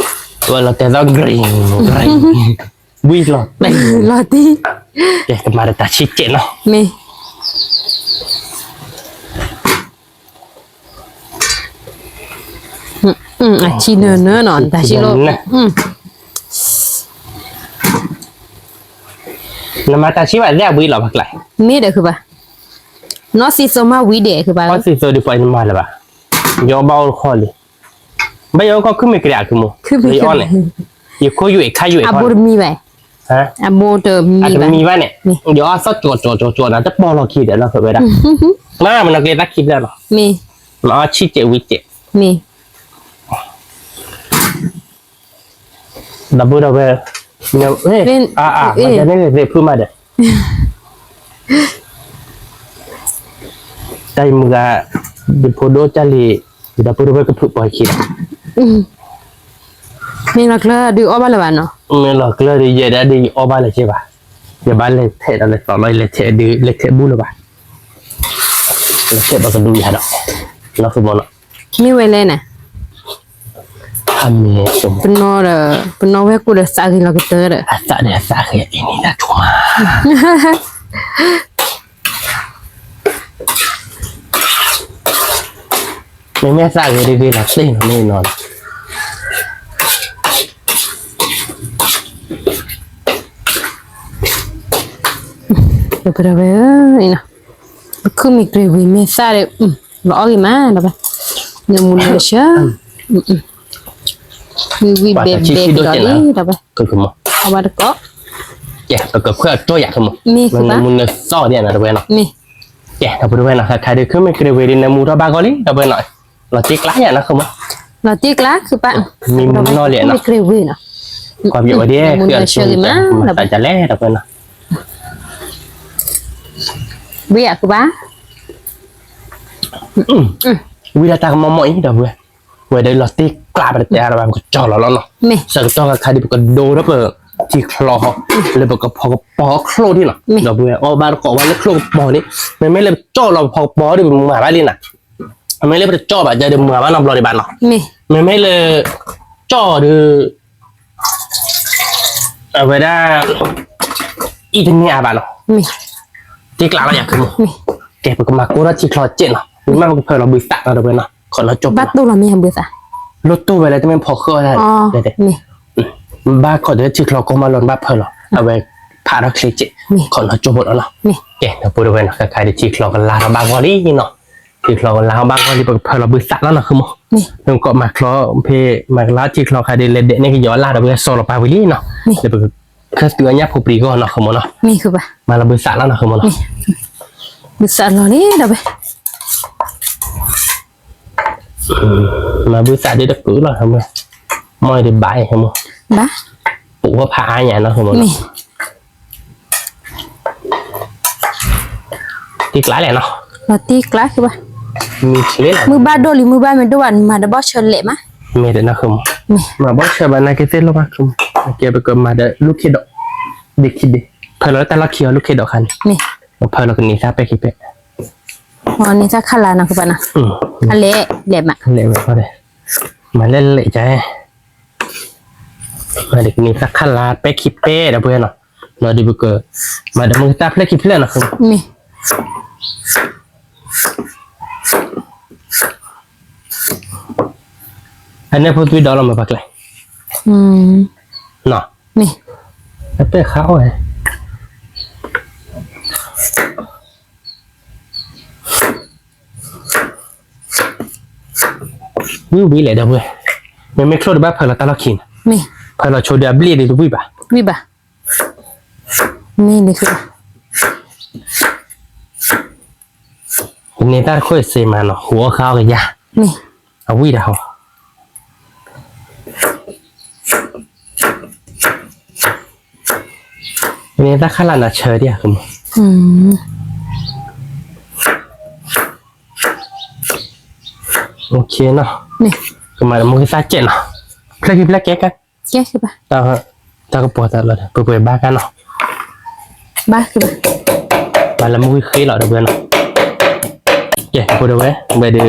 ဝဲလီၤတဲာ်သီၣ်ကြ့ၤ, ဝံၣ်လီၤတဲာ်, လီၤတံၢ်, ကဲကမၤဒီးတၢ်ဆံးစဲးနီၤ, မ့ၢ် အဆံနၢနၢနီၤ တၢ်ဆံးလိာ်, နမၤတၢ်ဆံးဘၣ်သ့ၣ်အဝံၣ်လီၤဘၣ်ကျါ, မ့ၢ်ဒီးခုဘၣ်, နီၢ်စံသိမ့ၢ်ဝံၣ်ဒဲးခုဘၣ်, နီၢ်စံသိဒုးပှၤနမၤလၢၤဘၣ်, ယအီၣ်ဘၣ်အိၣ်တခီလံ, ဘၣ်ယအီၣ်ကီၢ်ခုၣ်မ့ၢ်ကြ့ၤအကမူ, ယအီၣ်န့ၣ်, ယခိၣ်ယုၢ်အံၤခါယုၢ်အံၤခီန့ၣ်, အဘိတမံဘၣ်, အဘိတမံဘၣ်န့ၣ်, ယအီၣ်သီၣ်ကၠီကၠီကၠီကၠီနၤ တပီၢ်လီၤခံဒီးနီၤ ဝဲဒၣ်, မ့ၢ်မနုၤကျဲသၣ်ခံဖျၢၣ်နီၤ, မ့ၢ်, မ့ၢ်အီၣ်ဆံးစဲးဝံၣ်စဲး, မ့ၢ် ဒီပုၢ်ဒီဝဲၢ်, အါအါ မၤတၢ်န့ၣ်သ့ၣ်ဖုမးဒီး, တၢ်အံၤမုၢ်ဂၤ, ယဖိဒိၣ်ကၢ်လံ, ယဒီပုၢ်ဒီဝဲၢ်ကဖုးပီၤခံဒီး, မ့ၢ်လီၤကျၢၢ်ဒုးအီၣ်ဘၣ်လၢၤဘၣ်နီၤ, မ့ၢ်လီၤကျၢၢ်ဒုးယဲဒၣ်ဒုးယအီၣ်ဘၣ်လၢၤက့ဘၣ်, ယဘၣ်လဲၤထဲးဒီးလဲၤသီးလီၤ လဲၤထဲးဒုး လဲၤထဲးဘူၣ်လၢၤဘၣ်, လဲၤထဲးပကဒုးယၤဒီး, နီၢ်ဖုဘီနီၤ မ့ၢ်ဝဲလဲၣ်န့ၣ်, ပနီၢ်ဒီး, ပနီၢ်ဝဲၢ်ကိၣ်ဒီးသးဂ့ၤလီၤကတၢၢ်ဒီး, အသးဒီးအသးဂ့ၤအံၤန့ၣ်တၢ်ဆိမး, မ့မ့ၢ်အသးဂ့ၤတဂ့ၤလီၤသ့ၣ်နီၤမ့ၢ်နီၤ, ပကဒၣ်ဝဲ, ပခုၣ်မ့ၢ်ကြ့ၤဝံၤမ့ၢ်သၣ်ဒီး, လီၤအီၣ်ဂ့ၤမးဒီး, နမူနၢဆၢ, ဝံၣ်ဝံၣ်ဘဲဘဲကဒီးလံဒီး, အဝဲတကိး, ပကခွဲးအကၠီယၤ, မ့ၢ်နမူနၢသီၣ်ဒ်နီၤတဝဲနီၤ, ကဲဒီပုၢ်ဒီဝဲၢ်နီၤ ခါခါဒုးခုၣ်မ့ၢ်ကြ့ၤဝံၤဒုး နမူထီၣ်ဘၣ်ဂီၢ်လံဒီပုၢ်ဝဲၢ်နီၤ, လီၤတ့ကျးယၤနီၤ ခုၣ်မး, လီၤတ့ကျးခုၣ်ပၢ်, မ့ၢ်မူနီၢ်လံနီၤ, ကွၢ်ပယီၤဝဲဒ်, မူနၢဆၢဂ့ၤမး, မၤသးဒ်လဲၣ်ဒီပုၢ်ဝဲၢ်နီၤ, ဝံၤယၤခုၣ်ပၢ်, ဝံၤဒီးတၢ်ကမီၤမီၢ်အံၤဒီပုၢ်ဝဲၢ်, ဝဲဒီးလီၤတ့ကျးပတတဲအါဒီးဘၣ် ပကကၠီလီၤလီၤနီၤ, ဆၢကတီၢ်ခါခါဒုး ပကဒိဒီးပထံချီ, လၢပကဖီကပီၤအချီၣ်ဒ်နီၤ, ဒီပုၢ်ဝဲၢ်အီၣ်ဘၣ်တကိးဝဲလၢချိၣ်ကပီၤန့ၣ်, မ့မ့ၢ်လၢပကၠီလီၤပဖီကပီၤဒီး ပမၤဘၣ်လံနီၤ, မ့မ့ၢ်လၢပတကၠီဘၣ်ဒီး မၤဘၣ်နီတဘျီဒံးဘၣ်နီၤ, မ့မ့ၢ်လၢ, ကၠီဒီး အဝဲဒၣ်, အံၤတန့ၢ်အါဘၣ်နီၤ, တ့ကျးလီၤယၤခုၣ်မး, ကဲပကမၤကိၢ်ထီၣ်ထံချီစဲးနီၤ, မ့ၢ်ပကဖၢလီၤဘုသးလီၤဒီပုၢ်ဝဲၢ်နီၤ, ခီၣ်လီၤကၠိ, ဘၣ်တိၢ်လီၤမ့ၢ်ဘုသး, လိၣ်တိၢ်ဝဲလၢတမ့ၢ်ဖီဃၢၤဒၣ်, ဘၣ်ခီၣ်ဒီးထံချီကိးမးလီၤ နဘၣ်ဖၢလီၤ, အဝဲဖးထီၣ်ချ့စဲး, ခီၣ်လီၤကၠိဖိဒီးနီၤ, ကဲဒီပုၢ်ဝဲၢ်နီၤ ခါခါဒုးထံချီကလါထီၣ်ဘၣ်ဂီၢ်လံနီၤ, ထံချီကလါထီၣ်ဘၣ်ဂီၢ်လံ ပကဖၢလီၤဘုသးလီၤနီၤခုၣ်မး, မ့ၢ်ကီးမၤချီ, ဖဲမၤကလါထံချီခါဒုး လဲၤဒဲးန့ၢ်ကယီၤအလၢ်ဒီပုၢ်ဝဲၢ် စီၤလီၤပာ်ဝံၤလံနီၤ, လၢပကခၢၣ်သုးအညၣ်ဖိပြံကီၢ်နီၤခုၣ်မးနီၤ, မ့ၢ်ခုၣ်ပၢ်, မၤလီၤဘုသးလီၤနီၤခုၣ်မးနီၤ, ဘုသးလီၤလံဒီပုၢ်ဝဲၢ် မၤဘုသးဒ်တကုာ်လီၤ, မ့ၢ်ဒ်ဘၣ်အံၤ, ဘၣ်, ပအိၣ်ဖးအါညါနီၤ, မ့ၢ်, တံကျါလဲၣ်နီၤ, တံကျါဘၣ်, မုၢ်ဘၣ်ဒိၣ်လံ မုၢ်ဘၣ်မ့ၢ်ဒိၣ်ဘၣ် မၤဒီးဘီၣ်ဆၢလဲၣ်မး, မ့ၢ်ဒီးနီၤ, မၤဘီၣ်ဆၢဘၣ်နာ်က့သ့ၣ်လိၣ်ဘၣ်, ကဲပကမၤဒီးလူၢ်ခ့ဒိး, ဒ့ခံဒ့, ဖၢလီၤလၢတၢ်လီၢ်ခံအီၤလူၢ်ခ့ဒိးခါန့ၣ်, မ့ၢ်, ဖၢလီၤကန့ၢ်သၣ်ပဲခံပဲ န့ၣ်သၣ်ခါလါနီၤကပၤနီၤ, အလဲၣ်, လဲၣ်မး, လဲၣ်မး, မၤလဲၣ်လဲၣ်ကဲ, မၤဒ်ကန့ၢ်သၣ်ခါလါပဲခံပဲဒီပုၢ်ဝဲၢ်နီၤ, လီၤဒုးပက, မၤဒီးမုၢ်သၣ်ဖျၢၣ်ခံဖျၢၣ်နီၤ, မ့ၢ် အန့ၣ်ဖိသွံဒီလီၤမးပှၤကျဲ, နီၤ, အပဲၢ်ခါအီၣ်ဝဲ ဝံၣ်ဝံၣ်လဲၣ်ဒီပုၢ်ဝဲၢ်, မ့မ့ၢ်ချိၣ်တဘၣ်ဖၢလီၤတၢ်လီၢ်ခံန့ၣ်, ဖၢလီၤဆိဒီးအဘျ့ၣ်ဒီးတဝံၣ်ဘၣ်, ဝံၣ်ဘၣ်, မ့ၢ်ဒ်, န့ၢ်တၢ်တခိၣ်စ့မးနီၤ ဟူးအီၣ်ဃါအီၣ်ကယၤ, အဝံၣ်ဒၣ်ဟီ န့ၣ်တၢ်ခါလၢနၤဆၢဒံးဧါ ကမိၢ်, ကမၤဒီးမိၢ်ဂံၢ်သၣ်စဲးနီၤ, ဖျဲၣ်ခံဖျဲၣ်ကဲကဲ, တၢ်ကပီၤတၢ်လီၤဒီး ပပှဲၤဘၣ်ကါနီၤ, ဘၣ်လၢမိၢ်ဂံၢ်ဃ့လီၤဒီပုၢ်ဝဲၢ်နီၤ, ကဲ ဖိဒိၣ်ဝဲၢ် ဝဲဒီး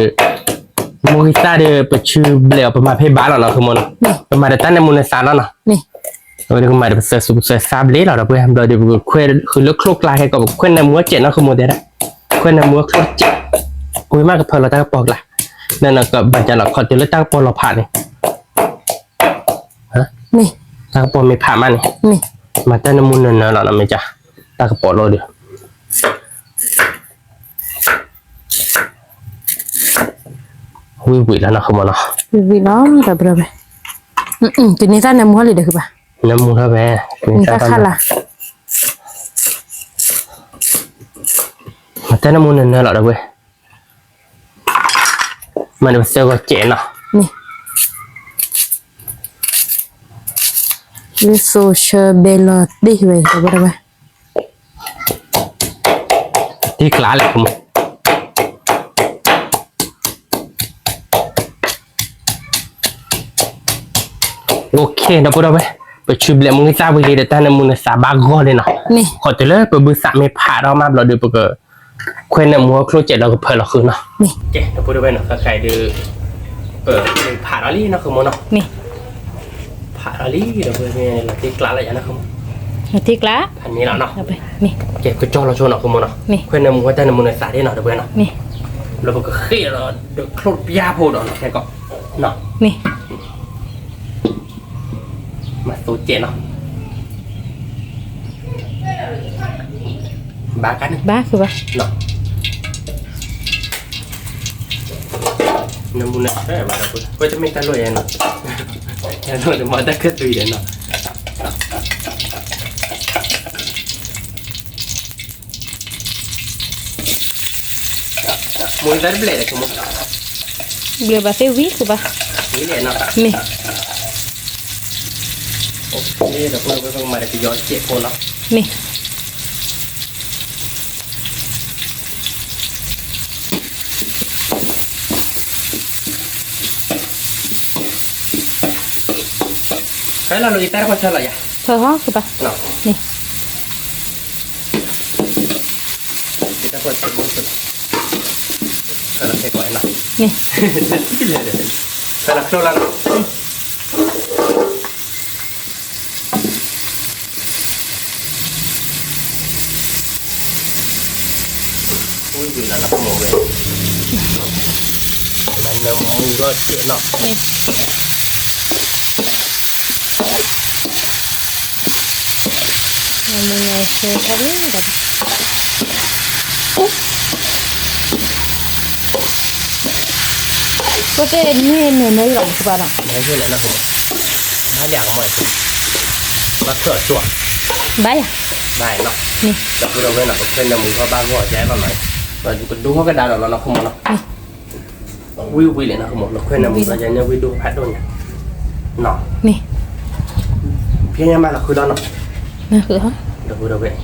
မိၢ်ဂံၢ်သၣ်ဒီး ပဆူဘျဲးအီၤ ပမၤဖဲဘၣ်လီၤနီၤ ကမိၢ်နီၤ, ပမၤဒီးတၢ်နၢမူနသးလီၤနီၤ, အဝဲဒၣ်ကမၤဒီးပသၢသူပသၢသၣ်ဘျ့လီၤဒီပုၢ်ဝဲၢ် ဘျီဒီးပခွဲးဃုာ်လၢချိၣ်ကျါခဲကိး ပခွဲးနၢမူစဲးနီၤ ကမိၢ်တဲဒၣ်, ခွဲးနၢမူချိၣ်စဲး, ဝံၤမးကဖၢလီၤတၢ်ကပီၤကျါ, နကဘၣ်ကလီၤခီတုၤလၢတၢ်ကပီၤလီၤဖးန့ၣ် တၢ်ကပီၤမ့ၢ်ဖးမးန့ၣ်, မၤတၢ်နၢမူနၢနၢလီၤနီၤ မ့ၢ်က, တၢ်ကပီၤလီၤဒီး ဝံၣ်ဝံၣ်လီၤနီၤ ကမိၢ်နီၤ, ဝံၣ်ဝံၣ်လီၤ ဒီပုၢ်ဝဲၢ်, ကန့ၢ်တၢ်နၢမူလံဒီးကဘၣ်, နၢမူထီၣ်ဖဲ, နတၢ်ခါလၢ်, မၤတၢ်နၢမူနၢနၢလီၤဒီပုၢ်ဝဲၢ် မၤန့ၣ်ပသၢဂီၤစဲးနီၤ, လၢသိဆၢဘဲလီၤတ့ၢ်ဝဲ ဒီပုၢ်ဝဲၢ်, တ့ၢ်ကျါလဲၣ် ကမိၢ်, အိၣ်ခ့ ဒီပုၢ်ဝဲၢ်, ပဆူဘျဲးမိၢ်ဂံၢ်သၣ်ဝံၤလံဒီး တၢ်နၢမူနသးဘၣ်ဂီၢ်လံနီၤ, ခီတုၤလၢပဘုသးမ့ၢ်ဖးထီၣ်မးဘျီဒီး ပကခွဲးနၢမူချိၣ်စဲးလီၤကဖၢလီၤဃုာ်နီၤ, ကဲ ဒီပုၢ်ဝဲၢ်နီၤ ခဲခါအံၤဒီး ပဖးထီၣ်လံနီၤ ကမိၢ်နီၤ, ဖးထီၣ်လံ ဒီပုၢ်ဝဲၢ် လီၤတ့ၢ်ကျါလီၤယၤနီၤ ကမိၢ်, လီၤတ့ၢ်ကျါ, ဖးန့ၣ်လီၤနီၤ, ကဲ ကကၠီလီၤဆိနီၤ ကမိၢ်နီၤ, ခွဲးနၢမူဝဲတၢ်နၢမူနသးဒ်နီၤ ဒီပုၢ်ဝဲၢ်နီၤ, ဘျီပကဃ့ၢ်လီၤဒီးချိၣ်ပျၢ်ဖိဒီးနီၤ ခဲကိး မၤသိစဲးနီၤ, ဘၣ်ကါန့ၣ်, ဘၣ်ကဘၣ်, နၢမူနသးဘၣ်ဒီပုၢ်ဝဲၢ် တမ့ၢ်တၢ်လိၣ်ယဲနီၤ, တၢ်လိၣ်န့ၣ်မ့ၢ်တၢ်ခၢၣ်သွံယဲနီၤ မိၢ်ဂံၢ်သၣ်တဘျဲၣ်ဒီး ကမိၢ်, ဘျဲၣ်ဘၣ်သ့ၣ်ဝံၤကဘၣ်, ဝံၤလဲၣ်နီၤ, မ့ၢ်, အိၣ်ခ့ ဒီပုၢ်ဝဲၢ် ပကမၤဒီးပယီၤစဲးဖိနီၤ, မ့ၢ် ဖဲလီၤလိာ်အံၤတၢ်တပီၢ်ဆၢလီၤယၤ, ဖဲဟီကဘၣ်, တၢ်ပီၢ်ဆၢ, ဖဲလီၤခဲကိးနီၤ, ဖဲလီၤချိၣ်လီၤနီၤ, ဝံၣ်ဝံၣ်လီၤနီၤ ကမိၢ်ဝဲ, မၤနၢမူထီၣ်စဲးနီၤ, နၢမူနၢဆၢထီၣ်လံဒီး ပသ့ၣ်န့ၣ်န့ၣ်န့ၣ်လီၤ ကဘၣ်နီၤ, ဘၣ်ယၤ, ဘၣ်ယၤ, ဒီပုၢ်ဒီဝဲၢ်နီၤ ပခွဲးနၢမူထီၣ်ဘၣ်ဂီၢ်ကဲလီၤနီၤ, ပဒိဟီၣ်ကဒါဒီးလီၤနီၤ ကမိၢ်နီၤ, ဝံၣ်ဝံၣ်လဲၣ်နီၤ ကမိၢ် ပခွဲးနၢမူထီၣ်ကဲန့ၣ်ဝံၣ်ဒိၣ်ဖးဒိၣ်ညါ, ဖဲညါမၤလီၤဃုာ်လီၤနီၤ, ဒီပုၢ်ဒီဝဲၢ်,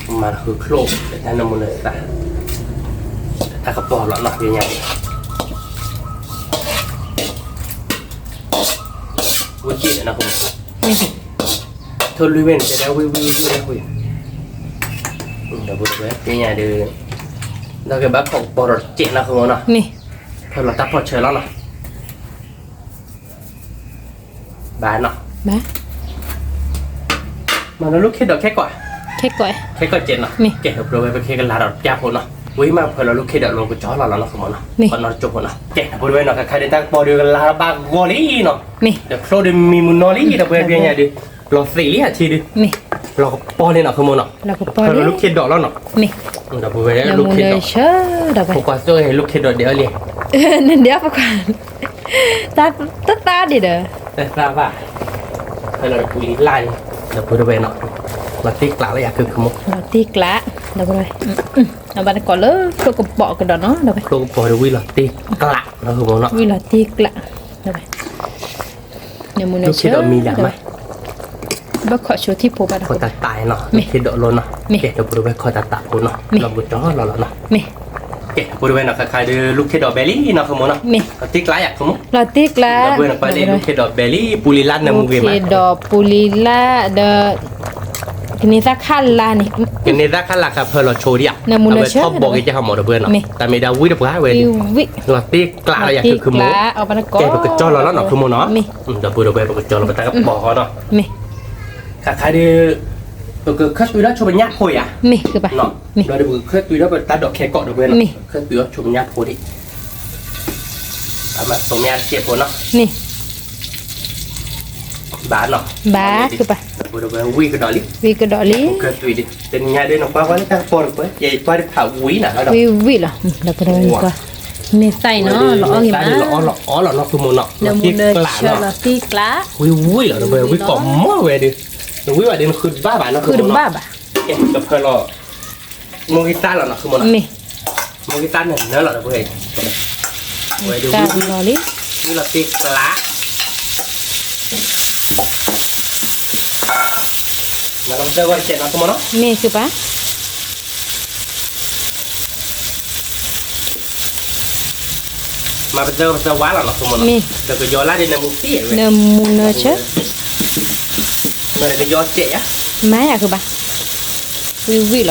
မၤလီၤဃုာ်ချိၣ် တၢ်နၢမူနသး, တၢ်ကပီၤလီၤနီၤ ဖဲညါအံၤ, ဝံၣ်က့ၤလီၤနီၤ ကမိၢ်, ထိၣ်လွံၢ်ဝဲန့ၣ် တဲဒၣ်ဝံၣ်ဝံၣ်ဝံၣ်ဝံၣ်ဝဲ, ဒီပုၢ်ဒီဝဲၢ် ဖဲညါဒီး, ဒီးကဘၣ်ခိးကပီၤဒီးစဲးနီၤ ကမိၢ်နီၤ, ဖဲလီၤတၢ်ပီၢ်ဆၢလီၤနီၤ ဘၣ်နီၤ, မၤလၢလၢခဲဒီးခဲကိး, ခဲကိးစဲးနီၤ, ကဲ ဒီပုၢ်ဒီဝဲၢ် ပခဲကလၤဒီးပျၢ်ဖိနီၤ, ဝံၤမးဖၢလီၤလၢခ့ဒိးလီၤကစီၣ်လီၤလီၤနီၤ ဃမီနီၤ, မ့ၢ် ပနီၤတကၠိဖိနီၤ, ကဲ ဒီပုၢ်ဒီဝဲၢ်နီၤ ခဲခါဒုးတၢ်ကပီၤဒုးကလါဘၣ်ဂီၤလံနီၤ, မ့ၢ် ဒီးချိၣ်ဒုးမံမုၢ်နီၤလံ ဒီပုၢ်ဝဲၢ်ပညါဒုး, လီၤသ့ၣ်လံအထံဒုး, မ့ၢ် လီၤကပီၤလံနီၤ ဃမီနီၤ, ဖၢလီၤလၢခ့ဒိးလီၤနီၤ, မ့ၢ် ဒီပုၢ်ဝဲၢ်လၢခ့ဒိး, ဖိခွါသိၣ်ဂ့ၤလၢခ့ဒိးဒဲးအီၤလံ, နဒဲးအီၤဖိခွါ, တၢ်သၣ်ဒံးဒီး, တၢ်သၣ်ဘၣ်, ဖၢလီၤတပူၤလံလၢ်လံ, ဒီပုၢ်ဒီဝဲၢ်နီၤ, လီၤတ့ၢ်ကျးလၢယၤခုခုမီ, လီၤတ့ၢ်ကျး, ဒီပုၢ်ဝဲၢ်, အဘၣ်တကိးလၢချိၣ်ကပီၤကဒီးနီၤ, ဒီပုၢ်ဝဲၢ်, ချိၣ်ကပီၤဒုးဝံၤလီၤတ့ၢ်ကျးနီၤ ဃမီနီၤ, ဝံၤလီၤတ့ၢ်ကျး, ဒီပုၢ်ဝဲၢ်, နမူနဆၢ, ဘၣ်ခီၣ်ဆိထံဖိဘၣ်ဒီး, ခီၣ်တၢ်တၢ်နီၤ, မ့ၢ် ခ့ဒိးလီၤနီၤ, မ့ၢ် ကဲ ဒီပုၢ်ဒီဝဲၢ် ခီၣ်တၢ်တၢ်ဖိနီၤ, မ့ၢ် လီၤပကတီၤလီၤလီၤနီၤ, မ့ၢ် ကဲ ဒီပုၢ်ဒီဝဲၢ်နီၤ ခဲခါဒုး လၢခ့ဒိးဘဲလံနီၤ ဃမီနီၤ, မ့ၢ် လီၤတ့ၢ်ကျးယၤ ဃမီ, လီၤတ့ၢ်ကျး, ဒီပုၢ်ဝဲၢ်နီၤ ပှၤဒ်လၢခ့ဒိးဘဲလံ ပူၤလံလၢ် နမူဂ့ၤမး, ခ့ဒိးပူၤလံလၢ်ဒီး ကန့ၢ်သၣ်ခါလၢ်န့ၣ်, ကန့ၢ်သၣ်ခါလၢ် ကဖၢလီၤဆိဒံးဧါ, နမူနဆၢထီၣ်ဘီက့ၤကဲဟီမီ ဒီပုၢ်ဝဲၢ်နီၤ, မ့ၢ် တၢ်မ့ၢ်ဒၣ်ဝံတပှၢ်ဝဲဒုး, လီၤတ့ၢ်ကျးလၢယၤခုခုမီ, ကဲ ပကကၠီလီၤလီၤနီၤ ဃမီနီၤ, ဒီပုၢ်ဒီဝဲၢ် ပကကၠီလီၤ ပတၢ်ကပီၤဃီနီၤ, မ့ၢ် ခဲခါဒုး ပကခၢၣ်သွံထီၣ်ဆိပညၣ်ဖိယၤ, မ့ၢ် ဘျီဒုး ပကခၢၣ်သွံထီၣ်ပတၢ်ဒိးခဲကိး ဒီပုၢ်ဝဲၢ်နီၤ, ခၢၣ်သွံထီၣ်ဆိပညၣ်ဖိဒံး, အမၤသီမ့ၢ်တစဲးဖိနီၤ, မ့ၢ် ဘၣ်နီၤ, ဘၣ် ဒီပုၢ်ဒီဝဲၢ် ဝံကဒီးလံ, ဝံကဒီးလံ, ခၢၣ်သွံဒုး တနံၤညါဒုး နကွၢ်ကွၢ်လၢတၢ်ကပီၤတပှဲၤ ယကွၢ်ဒုးဖးဝံနီၤ, ဝံဝံလီၤ, ဒီပုၢ်ဒီဝဲၢ် နကွၢ်, မ့ၢ်သၣ်အံၤနီၤ လီၤအီၣ်ဂ့ၤမး, လီၤအီၣ်လီၤအီလီၤနီၤ ဃမီနီၤ, လီၤတ့ၢ်ကျးနီၤ, ဝံဝံလီၤ ဒီပုၢ်ဝဲၢ် ဝံကိးမီၢ်ဝဲဒုး, နဝံဘၣ်ဒုး နဃုတဘၣ်ဘၣ်နီၤ ဃုတဘၣ်ဘၣ်, ကဲ ကဖၢလီၤ မိၢ်ဂံၢ်သၣ်လီၤနီၤ ဃမီနီၤ, မ့ၢ် မိၢ်ဂံၢ်သၣ်နၢၤနၢၤလီၤ ဒီပုၢ်ဝဲၢ်, ဝဲဒုး ဝံလီၤလံ, ဝံလီၤတ့ၢ်ကျး, နကပတၢၢ်ဝဲတစဲးနီၤ ဃမီနီၤ, မ့ၢ်ဃုပၢ် မၤပသၢပသၢဝါလီၤနီၤ ဃမီနီၤ, မ့ၢ် ဒီးကယီၤလၢ်ဒ်နမူသံဝဲ, နမူနဆၢ, မ့ၢ်ကယီၤစဲးယၤ, မၤယၤဃုဘၣ်, ဝံဝံလီၤ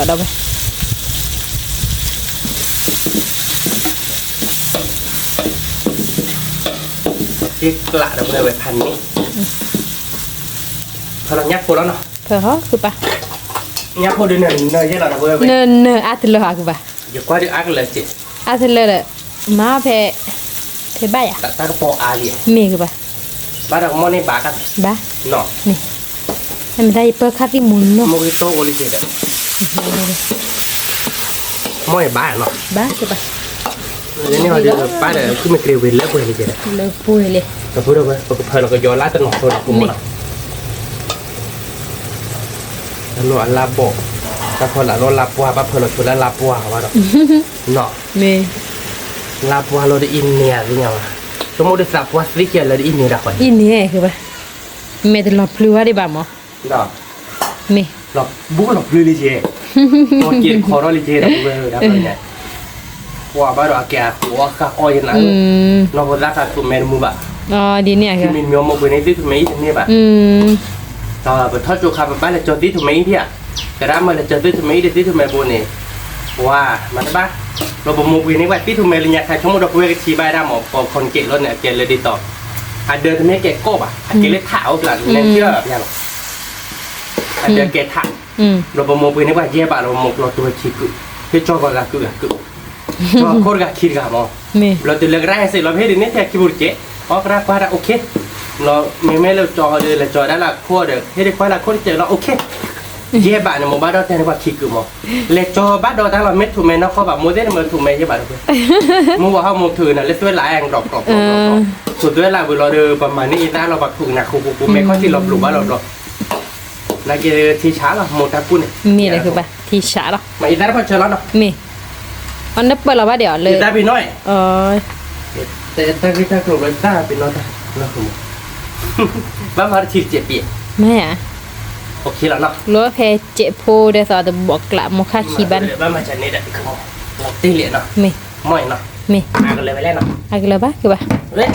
ဒီးဝဲ တ့ၢ်ကျးဒီးဝဲဝဲဖးန့ၣ်, ဖၢလီၤညၣ်ဖိလီၤနီၤ, ဖၢဟီၣ်ဃုပၢ်, ညၣ်ဖိဒုးနၢၤနၢၤယဲလီၤဒီးဝဲဝဲ, နၢၤနၢၤအါတလၢဟီၣ်ဃုဘၣ်, ယကွၢ်ဒုးအါကလၢာ်စ့ၢ်, အါတလၢဒီး, မၤဖဲ, ဖဲဘၣ်ယၤ, တၢ်ကပီၤအါလံ, မ့ၢ်ဃုဘၣ်, ဘၣ်ဒီးကမီၢ်န့ၢ်ဘၣ်က, ဘၣ်, နီၤ, မ့ၢ်, မ့ၢ်တၢ်ယပၢခါသံမူနီၤ, မိၢ်ဂံၢ်တိၢ်အိၣ်လံကဲဒီး, မီၢ်ယဘၣ်နီၤ, ဘၣ်ကဘၣ်, လၢန့ၣ်ဟီဒုးပၢ်ဒီး ခုမ့ၢ်ကြ့ၤဝံၤလၢပှဲၤလံကဲဒီး, လၢပှဲၤလံ, ဒီပုၢ်ဒီဝဲၢ် ပကဖၢလီၤကယီၤလၢ်တနီၤဆိနီၤ ဃမီနီၤ, တၢ်လီၢ်အလါဘီၣ်, တၢ်ဖီလာ်လီၤလါပှၢ် ဘၣ်ဖၢလီၤဆိလၢလါပှၢ်ဘၣ်ဒီး, နီၤ, မ့ၢ်, လါပှၢ်လီၤဒ်အံၤန့ၣ်ဧါ သ့ၣ်ညါဘၣ်, ဆိကမိၣ်ဒုးသးပှၢ်သ့ကဲလၢဒ်အံၤန့ၣ်ဒၣ်ဃီ, အံၤန့ၣ်, မ့ၢ်တလီၤပျုၤဘၣ်ဒံးဘၣ်မး, မ့ၢ်, လီၤဘူၣ်လီၤပျုၤလံကဲ, က့ၤတခီထီၣ်လံကဲဒီးဝဲဒၣ်, ကွၢ်ဘၣ်ဒီးအကဲအဃိအီၣ်ဃၣ်အီၣ်ယနၤ, နီၢ်ဖိသၣ်ဃးသူၣ်မဲတမူဘၣ်, ဒ်န့ၣ်, မ့ၢ်မီၢ်မိၢ်ပှ့ၤန့ၣ်သ့ၣ်သူၣ်မဲအံၤတန့ၢ်ဘၣ်, ပထီၣ်ကၠိခါပဘၣ်လဲၤကၠီသ့ၣ်သူၣ်မဲအံၤဒံးဧါ, ကရၢမၢလဲၤကၠီသ့ၣ်သူၣ်မဲအံၤဒီးသ့ၣ်သူၣ်မဲဘိန့ၣ်, ပှၤ, မၤတဘၣ်, လီၤပမိၢ်ပှ့ၤန့ၣ်ပှၤသ့ၣ်သူၣ်မဲလၢညါခါဆိကမိၣ်ဒီးပဝဲကထံၣ်ဘၣ်ဒၣ်မး ပခီၣ်ကဲးလီၤန့ၣ် အကဲလၢဒ်သိး, အဒၢးတမ့ၢ်ကဲကိးဘၣ် အကဲလၢထးအိၣ်ကျါန့ၣ်, အဒၢးကဲထး, လီၤပမိၢ်ပှ့ၤန့ၣ်ပှၤယဲၢ်ဘၣ်လီၤပမိၢ်ကျီတူဝဲခံကုာ်, ဟ့ၣ်ကၠီပှၤဂၤကုာ်ဂၤကုာ်, ကၠီခိၣ်တဂၤခံတဂၤမး, လီၤတုၤလၢကရၢဟဲစ့ၢ်လီၤ ပဟ့ၣ်ဒ်န့ၣ်ထဲခံပူၤတကဲး, အီကရၢကွၢ်တၢ် okay, လီၤမ့မ့ၢ်လၢကၠီဟီဒုး လဲၤကၠီဒၣ်လၢခိၣ်ဒီး ဟ့ၣ်ဒ်ကွၢ်လၢခိၣ်တကဲးလီၤ okay, ယဲၢ်ဘၣ်န့ၣ် မိၢ်ဘၣ်ဒီးတဲန့ၣ်ပှၤခံကုာ်မး, လဲၤကၠီဘၣ်ဒီးတၢ်လီၤမ့ၢ်ထူၣ်မဲနီၢ်ခီဘၣ် မိၢ်သ့ၣ်န့ၣ်မ့ၢ်ထူၣ်မဲယဲၢ်ဘၣ်တပှဲၤ, မိၢ်ဝၤဟီၣ်မိၢ်ထုးနၤလၢသွဲၣ်လးအဲၣ်ကဒီးကဒီးကဒီး, ထူၣ်သွဲၣ်လးဝံၤလီၤဒီး ပမၤန့ၢ်အံသၣ်လီၤ ပှၤခုးကနၣ်ဃူဃူဃူ မဲာ်ခီၣ်ထံးလီၤပျိာ်ဘၣ်လီၤဘျီ, နာ်က့ထံဆးလီၤ မိၢ်တၢ်ကူၣ်န့ၣ်, မ့ၢ်လဲၤဃုဘၣ် ထံဆးလီၤ, မ့ၢ်အံသၣ်တဖၣ်ဆၢလီၤနီၤ, မ့ၢ်, အီၤနပၢၢ်လီၤဘၣ်ဒံးအီၤလၢ, ယတၢ်ပ့ၤနီၣ်, တၢ်ဂ့ၢ်တၢ်ကျိၤလၢသၣ်ပ့ၤနီၣ်တၢ်, ဘၣ်မၤတထံတစဲးပ့ၤ, မ့ၢ်ဧါ, လီၤဖဲစဲးဖိဒီးသီတဘီၣ်ကျး မိၢ်ခါခံဘၣ်န့ၣ်, ဘၣ်မၤစၢၤန့ၣ်ဒီး, လီၤတ့ၢ်လံနီၤ, မ့ၢ်, မ့ၢ်, အကလၢၤဝဲလဲၣ်နီၤ, အကလၢၤဘၣ်ကဘၣ်, ဝံၣ်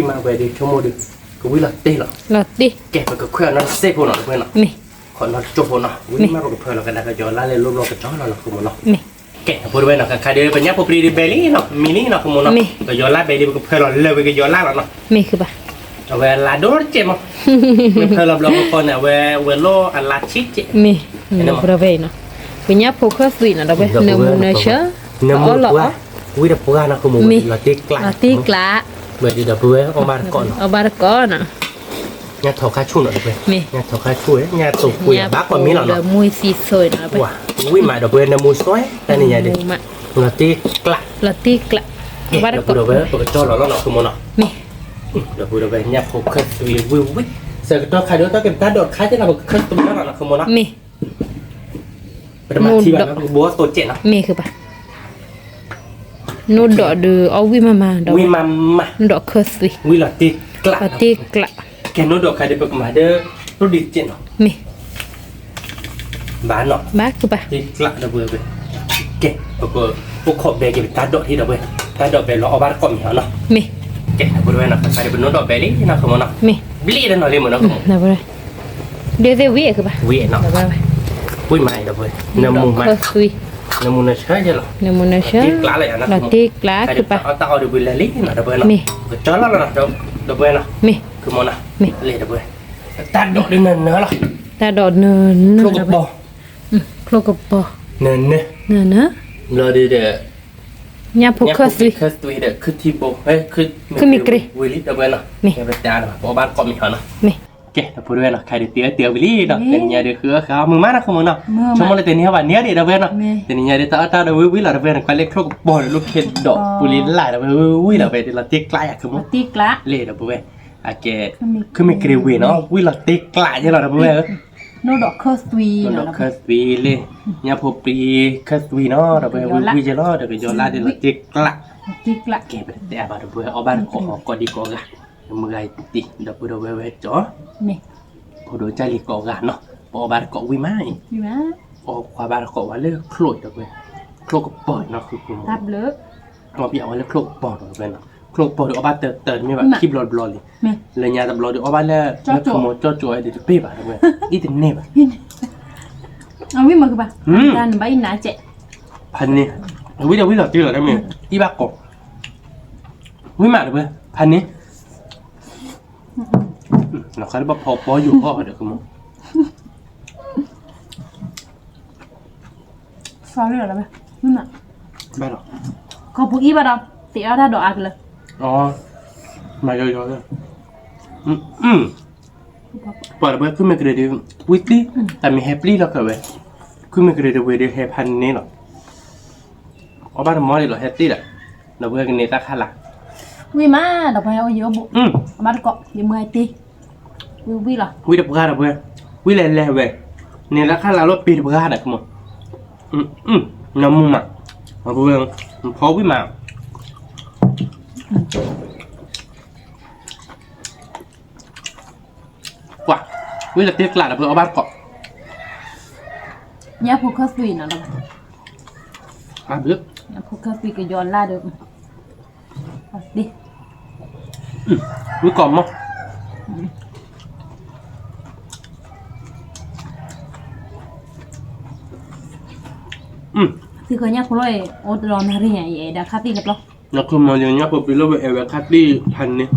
မးဝဲဒုး ဆိကမိၣ်ဒုး, ကဝံၣ်လီၤတ့ၢ်လီၤ, လီၤတ့ၢ်, ကဲ ပကခွဲးအီၤနီတစဲးဖိနီၤ တခွဲးနီၤ, မ့ၢ်, ခီနီတကၠိဖိနီၤ, ဝံၣ်မးပကဖၢလီၤကဒါကယီၤလၢ်လၢလီၢ်ဘျီကစီၣ်လီၤနီၤ ဃမီနီၤ, မ့ၢ်, ကဲ အဖိတဝဲနီၤ ခါခါဒီး ပညၣ်ဖိပြံဒုးဘဲလံနီၤ မံလံနီၤ ဃမီနီၤ, မ့ၢ်, ကယီၤလၢ်ဘဲဒုး ပကဖၢလီၤလၢာ်ဝံၤကယီၤလၢ်လီၤနီၤ, မ့ၢ်ဃုဘၣ်, အဝဲအလါဒိၣ်တစဲးမး, မ့ၢ်ဖၢလီၤဘျီကဖီန့ၣ် အဝဲဝဲၤလီၢ်အလါဆံးတစဲး, မ့ၢ်, အဖိတဝဲအံၤနီၤ, ကညၣ်ဖိခၢၣ်သွံးနီၤ ဒီပုၢ်ဝဲၢ် နၢမူနၢဆၢ, နၢမူနၢပှၢ်, ဝံတပှၢ်နီၤ မ့ၢ်လီၤတံၢ်ကျး, လီၤတံၢ်ကျး, ဒီပုၢ်ဝဲၢ် အီၣ်ဘၣ်တကိးနီၤ, အီၣ်ဘၣ်တကိးနီၤ, ညၣ်ထိးခါဆူၣ်နီၤ ဒီပုၢ်ဝဲၢ်, ညၣ်ထိးခါဆူၣ် ညၣ်တိာ်ကွံာ် ဘၣ်ကိးမ့ၢ်လီၤနီၤ, ဝံမး ဒီပုၢ်ဝဲၢ် နၢမူသွဲ တၢ်န့ၣ်ညါဒီး လီၤတံၢ်ကျး, လီၤတံၢ်ကျး, ဒီပုၢ်ဝဲၢ် ပကကၠီလီၤလီၤနီၤ မ့ၢ်, ဒီပုၢ်ဝဲၢ် ညၣ်ဖိခၢၣ်သွံးဝံဝံ, ဆၢကတီၢ်ခါဒီး တၢ်က့ၤပတၢ်ဒိးတခါက့ၤနီၤ ပကခၢၣ်သွံးလီၤနီၤ မ့ၢ် ပတမၤထံဘၣ်နီၤ ပကဘိးအီၣ်သိးကဲးနီၤ, မ့ၢ်ဃုဘၣ်, နိၣ်ဒီးဒုးအီၣ်ဝံမးမးဒီး, ဝံမးမး, နိၣ်ဒီးခၢၣ်သွံး, ဝံလီၤတံၢ်ကျး, လီၤတံၢ်ကျး, ကဲနိၣ်ဒီးခါဒီး ပကမၤဒီး ရိဒံးကဲးနီၤ, မ့ၢ်, ဘၣ်နီၤ, ဘၣ်ဃုဘၣ်, တံၢ်ကျး ဒီပုၢ်ဝဲၢ်, ကဲ ပကအိၣ်ခိးဘဲက့ၤပတၢ်ဒိးထံ ဒီပုၢ်ဝဲၢ်, တၢ်ဒိးဘဲလီၤအီၣ်ဘၣ်တကိးမ့ၢ်နီၤ, မ့ၢ်, ကဲ ဒီပုၢ်ဝဲၢ်နီၤ ခါဒီး ပနိၣ်ဒီးဘဲလံနီၤ မ့ၢ်နီၤ, မ့ၢ်, ဘျ့ဒီးနီၤလံမ့ၢ်နီၤ ဒ်သိးဝံအကဘၣ်, ဝံနီၤ, ဝံမး ဒီပုၢ်ဝဲၢ် နၢမူမး, နၢမူနၢဆၢယဲလီၤ, နၢမူနၢဆၢ, လီၤတံၢ်ကျးလီၤယၤနီၤ, လီၤတံၢ်ကျး ခါဒီး ပတၢ်အီၣ်တၢ်အီဒီး ဝံလၢာ်လံနီၤ ဒီပုၢ်ဝဲၢ်နီၤ, မ့ၢ်, ကကၠီလီၤလီၤနီၤ ဒီပုၢ်ဝဲၢ်နီၤ, မ့ၢ်, မ့ၢ်, လံ ဒီပုၢ်ဝဲၢ်, တၢ်ဒိးဒုးနၢၤနၢၤလီၤ, တၢ်ဒိးနၢၤနၢၤ, ချိၣ်ကပီၤ, ချိၣ်ကပီၤ, နၢၤနၢၤ, နၢၤနၢၤ, လီၤဒုးဒီး ညၣ်ဖိခၢၣ်သွံး, ညၣ်ဖိခၢၣ်သွံးဒီး ခုၣ်ထံဘိ, ခုၣ်မ့ၢ်ကြ့ၤ, ဝံၤလံ ဒီပုၢ်ဝဲၢ်နီၤ, မ့ၢ်, ပတၢ်ဒိး ပအီၣ်ဘၣ်တကိးမ့ၢ်နီၤ, မ့ၢ်, ကဲ ဒီပုၢ်ဝဲၢ်နီၤ ခါဒီး တံၤအၢတံၤအီဝံၤလံနီၤ, တနံၤညါဒီး ဃုအီၣ်ဃုအီမုာ်မးနီၤ မ့ၢ်နီၤ, ဆိကမိၣ်လၢတနံၤဟဲဘၣ်န့ၣ်ဒီး ဒီပုၢ်ဝဲၢ်နီၤ, တနံၤညါဒီး တၢ်အီၣ်တၢ်ဒီးဝံဝံလီၤ ဒီပုၢ်ဝဲၢ်နီၤ, ကွၢ်လၢချိၣ်ကပီၤဒီး လိၣ်ခဲဒီး ပူၤလံလၢ် ဒီပုၢ်ဝဲၢ် ဝံဝံလီၤ ဒီးလီၤတံၢ်ကျးယၤ ခုၣ်မီၤ, လံ ဒီပုၢ်ဝဲၢ်, အကဲ, ခုၣ်မ့ၢ်ကြ့ၤဝံၤနီၤ ဝံလီၤတံၢ်ကျးယဲလီၤ ဒီပုၢ်ဝဲၢ်ဧၢ နိၣ်ဒီးခၢၣ်သွံး, ဒီးခၢၣ်သွံးလံ, ညၣ်ဖိပြံခၢၣ်သွံးနီၤ ဒီပုၢ်ဝဲၢ် ဝံဝံယဲလီၤ ဒီးကယီၤလၢ်ဒီးလီၤတံၢ်ကျး, ကဲ ပတတဲအါဘၣ် ဒီပုၢ်ဝဲၢ် အီၣ်ဘၣ်တကိးအီၤကိးဒံကိးဂၤ, မုၢ်ဂၤအံၤတံၤ ဒီပုၢ်ဝဲၢ်ဝဲကၠီ, ဖိဒိၣ်ကၢ်လံၤကိးဂၤနီၤ, ပအီၣ်ဘၣ်တကိးဝံမးအံၤ, အီၣ်ခွါဘၣ်တကိးဝဲလၢချိၣ်အံၤ ဒီပုၢ်ဝဲၢ်, ချိၣ်ကပီၤအံၤနီၤ ဃုဃုမီၤ အီၣ်ဘၣ်ဝဲလၢချိၣ်ကပီၤဒီးဝဲနီၤ, ချိၣ်ကပီၤဒီးအီၣ်ဘၣ်တၢၢ်တၢၢ်တမ့ၢ်ဘၣ် ခံဘျီတဘျီလံ, လၢညါတဘျီဒီးအီၣ်ဘၣ်လၢ လၢခိၣ်မီၤကၠီကၠီဒီးတပ့ၢ်ဘၣ် ဒီပုၢ်ဝဲၢ်, အံၤတန့ၢ်ဘၣ်, အဝံမ့ၢ်ကဘၣ်, ဖးန့ၣ်, ဝံဒီးဝံလီၤတံၢ်လီၤ တမ့ၢ်, အံၤဘၣ်ကိး, ဝံမး ဒီပုၢ်ဝဲၢ် ဖးန့ၣ် လီၤဃါလၢဘၣ်ဖီပီယူၤအီၣ်ဒီးကမီၤ sorry လီၤ ဘၣ်လီၤ, ခီပူၤအံၤဘၣ်ဒီး သ့ၣ်အီၣ်တၢ်ဒိးအါကလၢာ်, မၤယီယီလၢ, ပှၤဒီပုၢ်ဝဲၢ် ခုၣ်မ့ၢ်ကြ့ၤဒီး ဝံတံၢ်, တၢ်မ့ၢ်ဟဲပျံၤလီၤကဝဲ, ခုၣ်မ့ၢ်ကြ့ၤဒီးဝံၤဒီးဟဲဖးန့ၣ်လီၤ, အီၣ်ဘၣ်တမီၢ်ဒံးလီၤ ဟဲတ့ၢ်ဒီး, ဒီပုၢ်ဝဲၢ်ကန့ၢ်တၢ်ခါလၢ်, ဝံမး ဒီပုၢ်ဝဲၢ်အိၣ်ယိၣ်ဘိ, အမါတကိး ယမုၢ်ဂၤတံၤ, ဝံဝံလီၤ, ဝံတပှၢ်ဒီပုၢ်ဝဲၢ်, ဝံလဲၤလဲၤဝဲ, န့ၢ်တၢ်ခါလၢ်လီၤပ့ၤတပှၢ်ဒီးကမီၤ, နမူမး, ဒီပုၢ်ဝဲၢ်, ဖီဝံမး ကွၢ်, ဝံလီၤတံၢ်ကျးဒီး ပအီၣ်ဘၣ်တကိး, ညၣ်ဖိခၢၣ်သွံးနီၤ, ညၣ်ဖိခၢၣ်သွံးကယီၤလၢ်ဒီး, ဝံကိးမီၢ်, သံဃီညၣ်ဖိလီၤအံၤ အိၣ်တလီၤနၣ်ရံၣ်ညါအံၤ အဲၣ်ဒၣ်ခါသံၣ်တပျီ နခီမီၤယညၣ်ဖိပျံၤလၢဝဲအဲၣ်ဝဲခါသံၣ်ဖးန့ၣ်,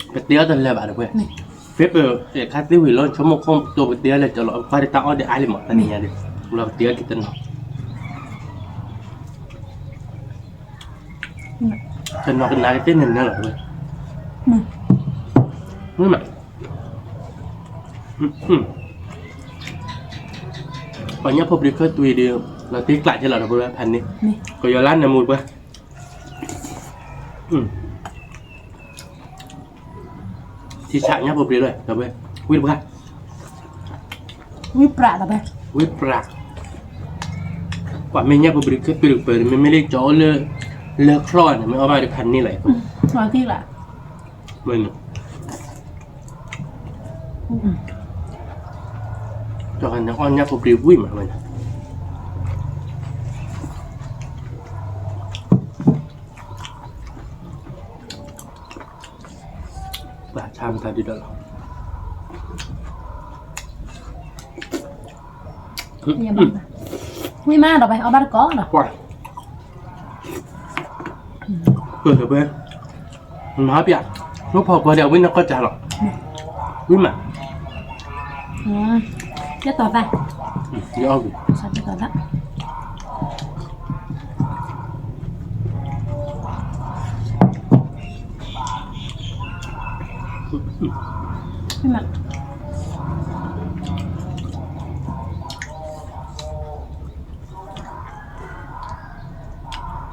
ပတဲအီၤတလၢာ်ဘၣ်တပှဲၤ, ဖဲပအဲၣ်ခါသံၣ်ဝံၤလီၤ ဆိကမိၣ်ခိၣ်တိၤပတဲအီၤလဲၤကၠီလီၤ ကွၢ်တၢ်အီၣ်ဒီးအါလံမး တနံၤညါဒီး လီၤပတဲအီၤက့ၤတနီၤ, တနီၤကနၣ်က့ၤသ့ၣ်နၢၤနၢၤလီၤတပှဲၤ, မ့ၢ်မး ပှၤညၣ်ဖိပျံၤခၢၣ်သွံးဒီး လီၤတံၢ်ကျးက့ၤလီၤတပှဲၤဖးန့ၣ်, ကယီၤလၢနၢမူတပှဲၤ, ထံဆးညၣ်ဖိပျံၤလၢတပှဲၤ, ဝံတပှဲၤ, ဝံပြးတပှဲၤ, ဝံပြး, ကွၢ်မ့ၢ်ညၣ်ဖိပျံၤခၢၣ်သွံးတပှဲၤ မ့မ့ၢ်လၢကၠီအိၣ်လၢ လၢချီၣ်န့ၣ် မ့ၢ်အီၣ်ဘၣ်ဒီးဖးန့ၣ်လီၤ, လီၤတံၢ်ကျး မ့ၢ်န့ၣ်, တၢ်န့ၣ်အီၣ်ညၣ်ဖိပျံၤဝံၣ်မးဝဲန့ၣ်, ပှၤဆါမတၤဒုဒီးလီၤ, ဝံၣ်မးဒီး အီၣ်ဘၣ်တကိးဒီး, ကွၢ်, ပၢၢ်တပှဲၤ, မၤပျး, လၢဖီကွၢ်ဒီး ဝံၣ်နကီၢ်စၢ်လီၤ, ဝံၤမး, ကဲတီၤသၣ်, ယအီၣ်ဝံၤ, ကဲတီၤသၣ်, ဝံၤမး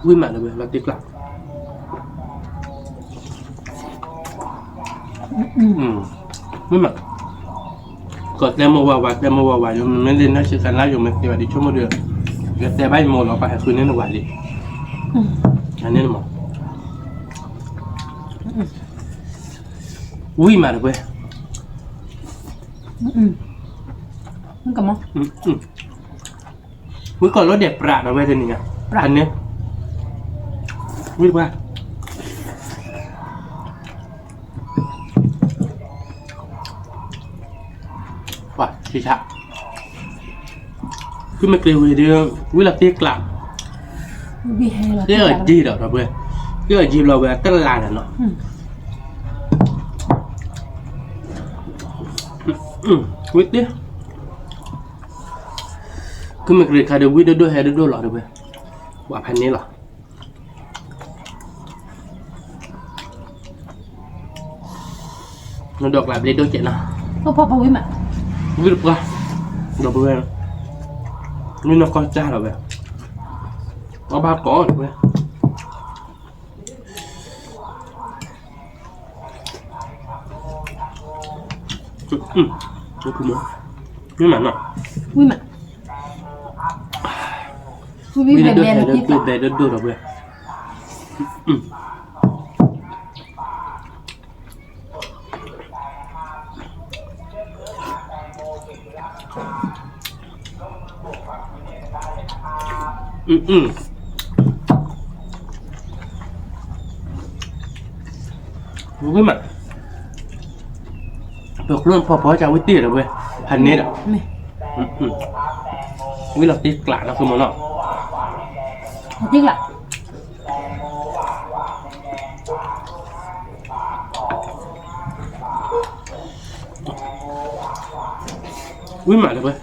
ဝံၤမးလၢဝဲ လီၤတံၢ်ကျး, ဝံၤမး, ကီၢ်တဲမိၢ်ဝၤဝၤ တဲမိၢ်ဝၤဝၤ ယမ့ၢ်လၢနၢ်စံးသးလါ ယမ့ၢ်တဲဘၣ်ဒ်ဆိကမိၣ်ဒီး ယတဲဘၣ်ယမိၢ်လီၤ ပှၤဟဲဃုန့ၢ်နဝၤလံ, န့ၣ်မး, ဝံၤမးလၢဝဲ ဝံၤကီၢ်လီၤဒဲးပြးဒီးဝဲတနံၤညါ, န့ၣ်, ဝံၤတပှၢ်, ပှၤဆံဆး, ကုမ့ၢ်ကျ့ၤဝံၤဒီး ဝံၤလီၤတံၢ်ကျး, သ့ၣ်အီၤယံၤဒီးဒီပုၢ်ဝဲၢ်, သ့ၣ်အီၤယံၤဘျီဝဲတလါန့ၣ်နီၤ, ဝံၤတ့ၢ် ကုမ့ၢ်ကျ့ၤခါဒီး ဝံၤဒိၣ်ဒိၣ်ဟဲဒိၣ်ဒိၣ်လီၤဒီပုၢ်ဝဲၢ်, ပှၤဖးန့ၣ်လီၤ, နဒိးကျးဘျ့ဒိၣ်ကဲးနီၤ, ဝံၤတပှၢ်, ဒီပုၢ်ဝဲၢ်, မ့ၢ်နီၢ်ကီၢ်စၢ်လီၤဝဲ, အီၣ်ဘၣ်ကိးဒီပုၢ်ဝဲၢ် မ့ၢ်မးနီၤ, ဝံၤမး, ဝံၤဒိၣ်ဒိၣ်ဟဲဒိၣ်ဒိၣ်ဘဲဒိၣ်ဒိၣ်ဒီပုၢ်ဝဲၢ်, ဝံၤမး, ပကျိဖီဖီကဝံၤတ့ၢ်ဒီပုၢ်ဝဲၢ်, ဖးန့ၣ်ဒီး, ဝံၤလီၤတံၢ်ကျးနီၤ သုမီၤနီၤ, တံၢ်ကျး ဝံၤမးလၢပှဲၤ,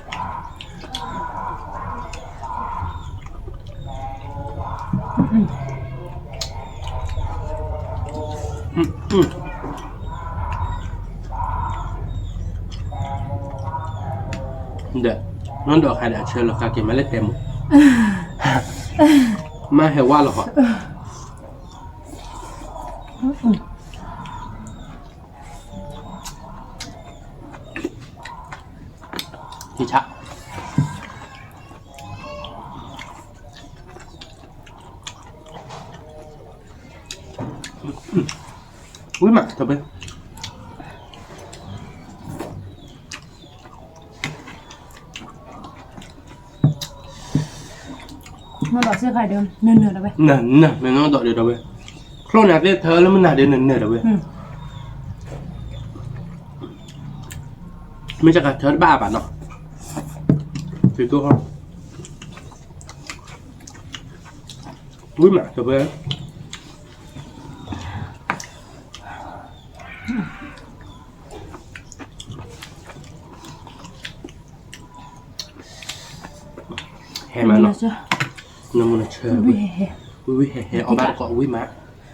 ဒီး နီၢ်ဒီးခါဒီးအဆၢလီၤဃာ်က့ၤမးလၢတဲမိၣ်, မ့ၢ်ဟဲဝါလီၤဟီၣ် ထံဆး, ဝံၤမး တဘဲ နီၢ်ဒီးစ့ၢ်ခါဒီး နၢၤနၢၤတဝဲ, နၢၤနၢၤ မ့ၢ်နီၢ်ဒီးဒီးတဝဲ, ချိၣ်နၤသ့ၣ်ထၢလၢမနုၤဒီးနၢၤနၢၤတဝဲ, မ့ၢ်တကးထၢတဘၣ်အါဘၣ်နီၤ, သုကဟီၣ်, ဝံၤမးတဝဲ ဟဲမးနီၤ, နမုၢ်နဆၢ, ဝံၤဝံၤဟဲဟဲ အီၣ်ဘၣ်တကိးဝံၤမး,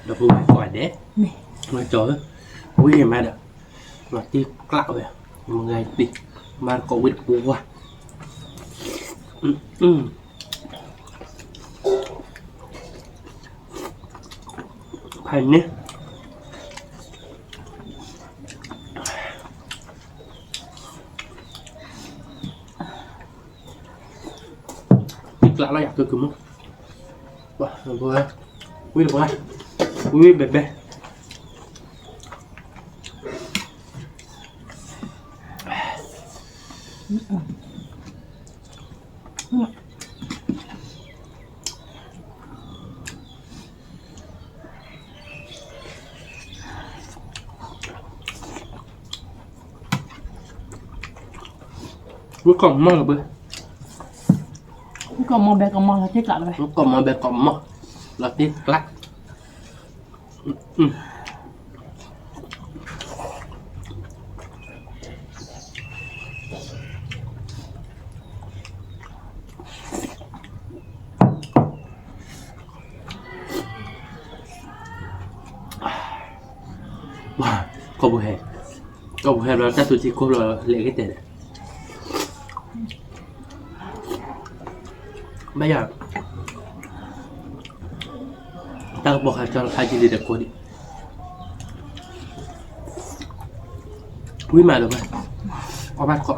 ဒီးပဝဲကိးဂၤဒဲး, မ့ၢ်ကၠီဧၢ, ဝံၤဟဲမးဒီး, မၤတံၢ်ကျးဝဲ, မုၢ်ဂၤတံၢ်, ဘၣ်တကိးဝံၤတပူၤဝါ, ဖဲန့ၣ် တံၢ်ကျးလီၤယၤကကမူ, ဝံၤတပှၢ်, ဝံၤဘဲဘဲ ဝံၤကိးမီၢ်လီၤဘၣ်, ဝံၤကိးမီၢ်ဘဲကိးမီၢ်လီၤတံၢ်ကျးလီၤဝဲ, ဝံၤကိးမီၢ်ဘဲကိးမီၢ်လီၤတံၢ်ကျး, အ ကီၢ်ပူၤဟဲ, ကီၢ်ပူၤဟဲဘျီ တၢ်သူထံကိၢ်လီၤ လဲၤက့ၤတဲာ်န့ၣ်, ဘၣ်ယၤ, တၢ်ကပီၤခါကၠီလီၤခါကံလံဒီးကိးဒံး, ဝံၤမးဒီးဘၣ်, အီၣ်ဘၣ်တကိး,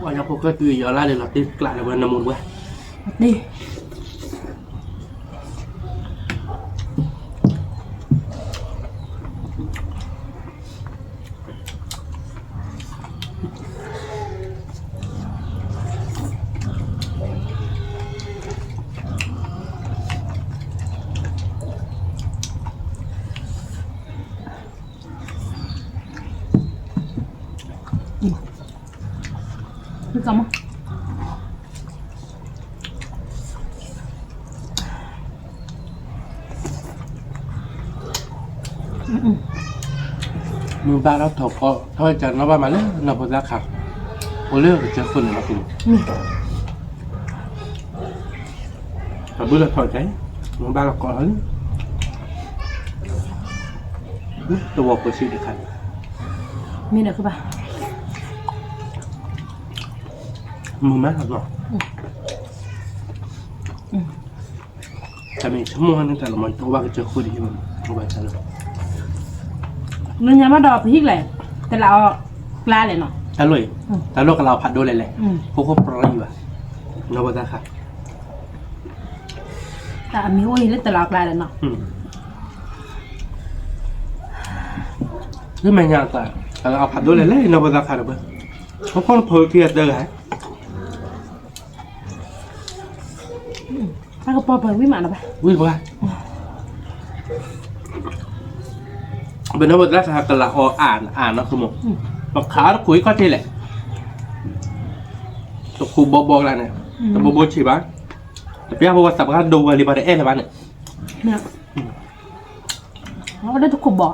ပှၤညါဖိကၢ်တုၤယီၤလၢ်ဒီးလီၤတ့ၢ်ကျးလၢၤဝဲနမူတဝဲ, တ့ၢ် မုၢ်ဘၣ်ထီၣ်ထီၣ်ကီ ထီၣ်ဝဲကနီၣ်ဘၣ်မးလၢနီၢ်ဖိသၣ်ခါ, အိၣ်လၢကစၢၢ်ခိၣ်န့ၣ်လီၤ, တဘုၣ်လီၤထီၣ်ကဲ, မုၢ်ဘၣ်လီၤကီလီၤလံ, တဝီပှဲၤဆံးတခါန့ၣ်, မ့ၢ်ဒီးကဘၣ်, မုၢ်မးလီၤနီၤ, တၢ်မ့ၢ်ဆိကမိၣ်ဟဲနုာ်တၢ်လီၤမး တအိၣ်ဘၣ်ကစၢၢ်ခိၣ်ဒ်အံၤဘၣ်, အိၣ်ဘၣ်တၢ်လၢ, လၢညါဘၣ်ဒီးပဟံၣ်ကျဲ, တလးအီၣ်ကျါလဲၣ်နီၤ, တၢ်လိၣ်အံၤ, တၢ်လိၣ်ကလးအီၣ်ဖးဒိၣ်လဲၣ်လဲၣ်, ဖိခိၣ်ပြံဘၣ်, နီၢ်ဖိသၣ်ခါ, တၢ်အမံၤအိၣ်အံၤလၢတလးအီၣ်ကျါလဲၣ်နီၤ, လၢမဲာ်ညါတၢ်, တလးအီၣ်ဖးဒိၣ်လဲၣ်လဲၣ် နီၢ်ဖိသၣ်ခါတဘၣ်, ဖိခိၣ်ဖိခံဂၤတဂၤ တၢ်ကပီၤပှဲၤဝံၤမးနီၤဘၣ်, ဝံၤဘၣ်, ပနီၢ်ဖိသၣ်ခါကလးအီၣ်အါအါနီၤ ဆိကမိၣ်, ပခးတခူအံၤခီၣ်ထံးလဲၣ်, တခူဘီဘီကလါန့ၣ်, တဘိဘိဆံးဘၣ်, တပျၢ်ဖိပှၤသးပှၢ်ဒိဝဲလံ ပှၤတအဲၣ်လၢၤဘၣ်န့ၣ်, အဝဲဒၣ်တခူဘီ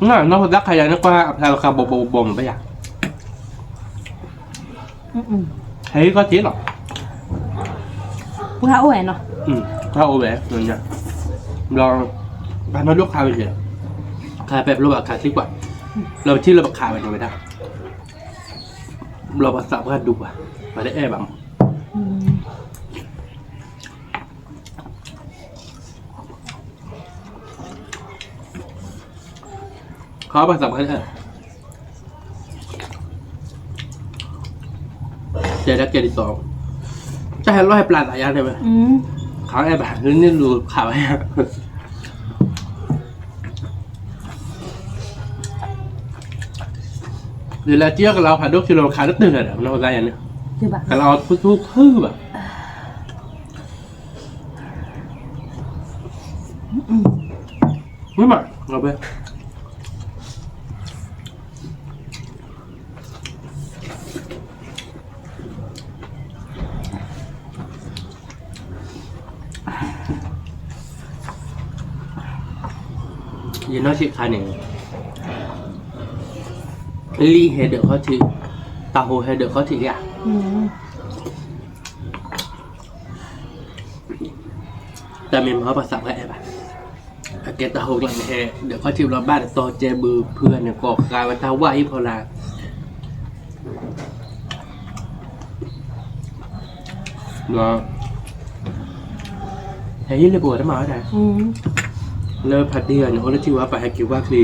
နီၢ်ဖိသၣ်ခါယၤန့ၣ် ကွၢ်အဖျါလီၤဃာ်ဘီဘီဘီမးဘၣ်ယၤ, ဟဲဟံးခီၣ်ထံးလီၤ, ပှၤအိၣ်ဝဲနီၤ, ပှၤအိၣ်ဝဲ, ဘျီ, ပှၤနီၢ်ဒိၣ်ခးဝဲက့ၤ, ခးပဲဖျိဘၣ်ခးသံကွၢ်, ဘျီပထံၣ်လၢပခးဝဲန့ၣ်ဝဲဒၣ်, ဘျီပှၤသးပှၢ်ဒိပှၤ, ပှၤတအဲၣ်ဘၣ်မး ခီပသးပှၢ်, တဲဒၣ်ကဲဒ်သိး, တၢ်ဟဲလီၢ်ဟဲပျၢ်သးယါတဲဝဲ, ခးအဲၣ်ဘၣ် လၢန့ၣ်လူၤခးဝဲယါ, ဒ်လဲၣ်တံၢ်အီၣ်ကလးအီၣ်ဖးဒိၣ်ခံလီၤ ခးတတုၤလၢၤဒီး ပနီၢ်ဖိသၣ်ယါန့ၣ်, ကလးအီၣ်ဖုဖုဖုဘၣ် မ့ၢ်မး, ယနီၢ်ဆံးခါန့ၣ်, လံာ်ဟဲဒၢးခီၣ်ထံး, တၢ်ဟိဟဲဒၢးခီၣ်ထံးဧါ, တၢ်မ့ၢ်မၤဟီၣ်ပှၤသးပှၢ်အဲၣ်ဘၣ်, အကဲတၢ်ဟိကျါန့ၣ် ဟဲဒၢးခီၣ်ထံးဘျီဘၣ်တတီၤကဲဘုဖုဂၤန့ၣ် ကိးဃာ်ဝဲတၢ်ဝၣ်အံၤဖီလာ် ဒီး ဟဲဟံၣ်လၢပှၤတမၤဝဲဒၣ်, လၢဖါတံၢ်ဂၤန့ၣ် အိၣ်လၢထံဝဲပာ်ဟဲက့ၤဝၣ်ချံ,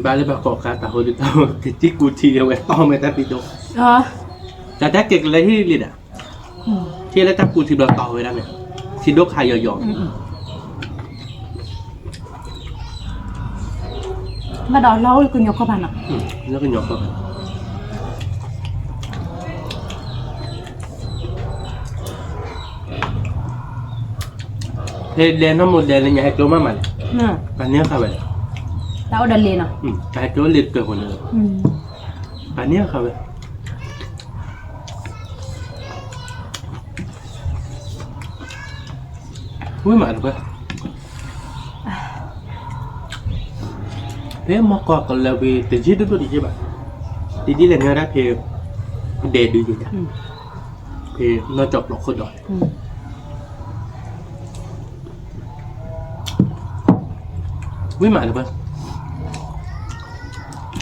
ဘၣ်လၢပှၤကိးဃာ်တၢ်ဟိဒ်တၢ်ဟိ ကစံၣ်ကူထံးဝဲတီၢ်မဲာ်တၢ်ဖံးဒိၣ်, တၢ်တဲက့ၤကလဲၤဟံၣ်လံဒၣ်, ထံၣ်လၢတၢ်ကူထံးဘျီတီၢ်ဝဲဒၣ်န့ၣ်, ထံဒိၣ်ခးယီၤယီၤ ဘၣ်ဒီးလီၤအိၣ်လၢကညီကီၢ်ပၤနီၤ, လၢကညီကီၢ်ပၤ, ဟဲဒဲနီၢ်မိၢ်ဒဲလၢညါဟဲကျိမးမးန့ၣ်, ပှၤန့ၢ်ဃာ်ဝဲဒီး, တၢ်အိၣ်ဒီးလ့နီၤ, တၢ်ဟဲကျိလ့တကၢၢ်ဃိန့ၣ်, ပှၤန့ၢ်ဃာ်ဝဲ ဝံၤမးတပှဲၤ, ဖဲမီၢ်ကီၢ်ကလၢၤဝံၤ တယံာ်ဒိၣ်ဒိၣ်တယံာ်ဘၣ်, တံၤဒ်လဲၣ်န့ၣ်ဒၣ်ဖဲ ဒဲးဒုးယၤ, ဖဲနီၢ်ကၠီၤပျီခိၣ်ဒီး, ဝံၤမးလၢပှဲ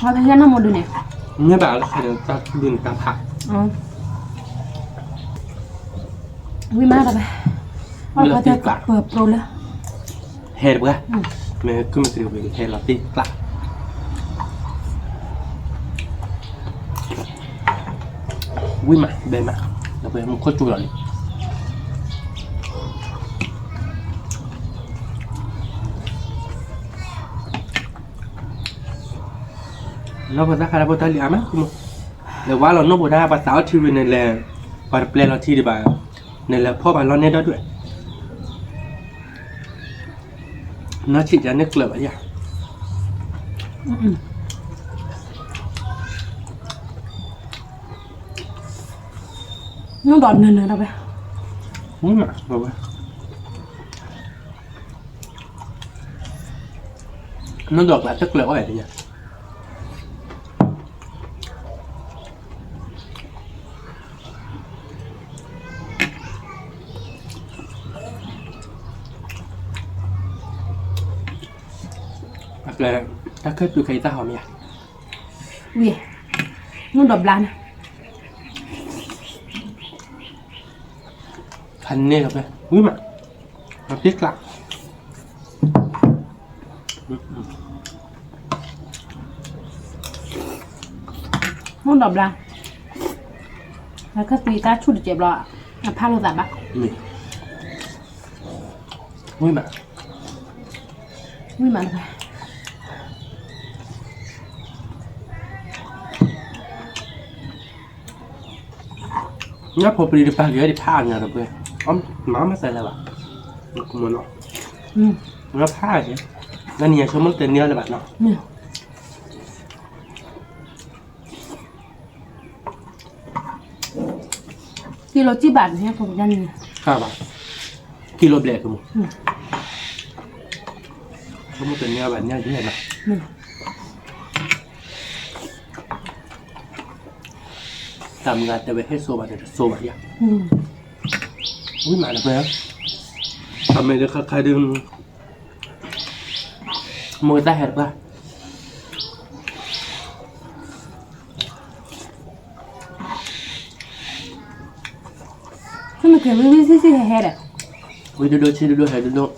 ၤ, ဟဲနမဒုန့ၣ်, မ့ၢ်ဘၣ်လၢခဲန့ၣ်တၢ်ဒုန့ၣ်တၢ်ဖး, ဝံၤမးလၢပှဲၤ, ပၢပြိလၢ ဟဲတပှၢ်, မ့ၢ်ကုမ့ၢ်ကရံၣ်ဝဲဟဲလီၤတ့ၢ်ကျး, ဝံၤမး ဘဲမး, ဒီးပမူခိၣ်စူၤလီၤလံ. လီၤပှၤသးခါလၢပတၢ်လံၤအါမး, လဲၤဝါလီၤနီၢ်ဘိးတၢ် ပှၤသးအီၣ်ထံဝံၤန့ၣ်လဲၤ, ပှၤတပျဲလီၤထံဒံးဘၣ်, နလဲၤဖီၣ်ပှၤလီၢ်န့ၣ်ဒီဒူၣ်, နီၢ်ဆံးကန့ၣ်ကျၢၤဘၣ်ယၤ, နူၢ်ဒီးနၢၤနၢၤဒီးဝဲ, ဝံၤမး, နူၢ်ဒီးကျးတကျၢၤအီၣ်ယၤတယၤ အကျဲ, တၢ်ခၢၣ်တုၤခဲအံၤတၢ်ဟီမ့ၢ်ဧါ, ဝံၤ, နူၢ်ဒီးဘျါန့ၣ်, ဖးန့ၢ်လီၤဖဲ, ဝံၤမး, အတ့ကျး မ့ၢ်ဒီးဘျါ, နခၢၣ်သံတၢ်ဆူၣ်တစဲးဘျီ, အဖးလိာ်သးဘၣ်, ဝံၤမး, ဝံၤမး, ညၣ်ဖိပလံၤတပာ်က့ၤဝဲဒၣ်ဖးအါညါဒီးပှဲၤ, မၤမၤသးလၢၤဘၣ်, မၤဖး, လၢနံၤယၤဆိကမိၣ်တန့ၢ်အီၤလၢၤဘၣ်နီၤ, ကံလိၤကံဘၣ်န့ၣ်, ကံလိၤဘျဲၣ်ကမူၣ်, ဆိကမိၣ်တန့ၢ်အီၤဘၣ်န့ၣ်, တၢ်မုၢ်ဂၤတဲဝဲဟဲစိာ်ဘၣ်န့ၣ်တစိာ်ဘၣ်ယၤ, ဝံၤမးလၢပှဲၤ, အမ့ၢ်လၢခါခါဒုး, မိၢ်တၢ်ဟဲတပှၢ်, မ့ၢ်က့ၤဝံၤဝံၤဆံးဆံးဟဲဟဲဒီး, ဝံၤဒိၣ်ဒိၣ်ဆံးဒိၣ်ဒိၣ်ဟဲဒိၣ်ဒိၣ်,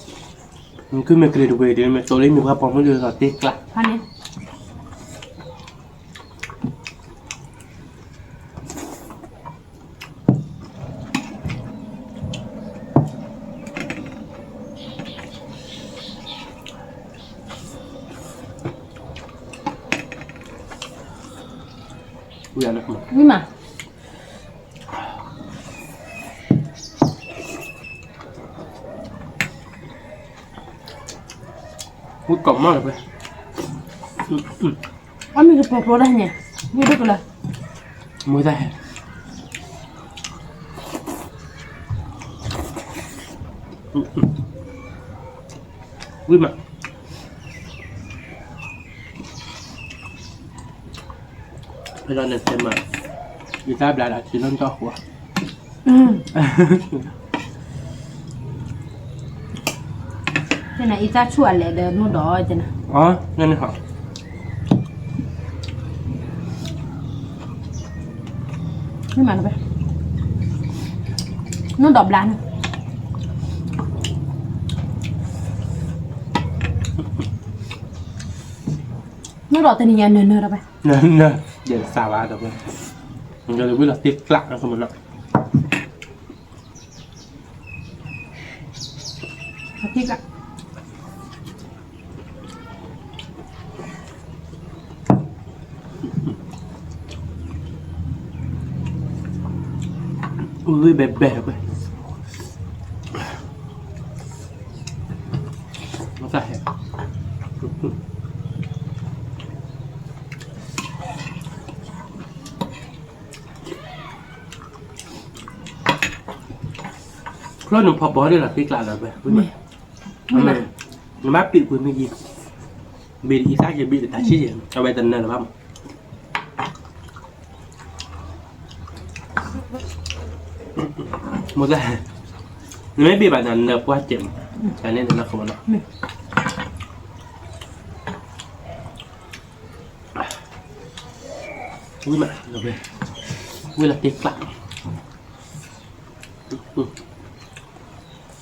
မ့ၢ်ကုမ့ၢ်ကရံၣ်တဝ့ၤဒ်မ့ၢ်တိၤလၢမ့ၢ်ပှၤပိာ်မုၣ်ဒ်သိးတ့ကျး, ဖးန့ၣ် ဝံၤမး, ဝံၤကီးမးလၢပှဲၤ, အမ့ၢ်ကပၢၤပျိဒၣ်န့ၣ်, ဝံၤဒိၣ်ကလၢာ်, မ့ၢ်တၢ်ဟဲ ဝံၤမး, ဖဲလီၤန့ၣ်တဲမး, ယတၢ်ဘျါဒီးထံလီၢ်ကၠီဃိ, နအံၤတၢ်ဆူၣ်အလဲၤဒီးနူၢ်ဒီး, န့ၣ်ဟီ နူၢ်ဒီးဘျါန့ၣ်, နူၢ်ဒီးတနံၤညါနၢၤနၢၤဒီးဘၣ်, နၢၤနၢၤ, ယဲစးဘၣ်ဒီးဘၣ်, ယလၢဝံၤလီၤတ့ကျးလၢကမၤနီၤ ဝံၤဘဲဘဲ, မတၤဟဲ, ချၢနဖီဘီဒ်လီၤတ့ကျးလၢၤဘၣ်, နဘၣ်ပံာ်ကွံာ်မ့ၢ်ယံၤ, ဘ့ၣ်အံသၣ်ယဘ့ၣ်တတၢ်ဆံၣ်ယဲၢ်, အဝဲတနၢၤလၢၤဘၣ်မး, မိၢ်သၣ်, နမ့ၢ်ဘ့ၣ်ဘၣ်နၤ နပှၢ်စဲး, တၢ်န့ၣ်နလၢခိၣ်မနီၤ, ဝံၣ်မး, ဝံၣ်လီၤတ့ကျး, မ့ၢ်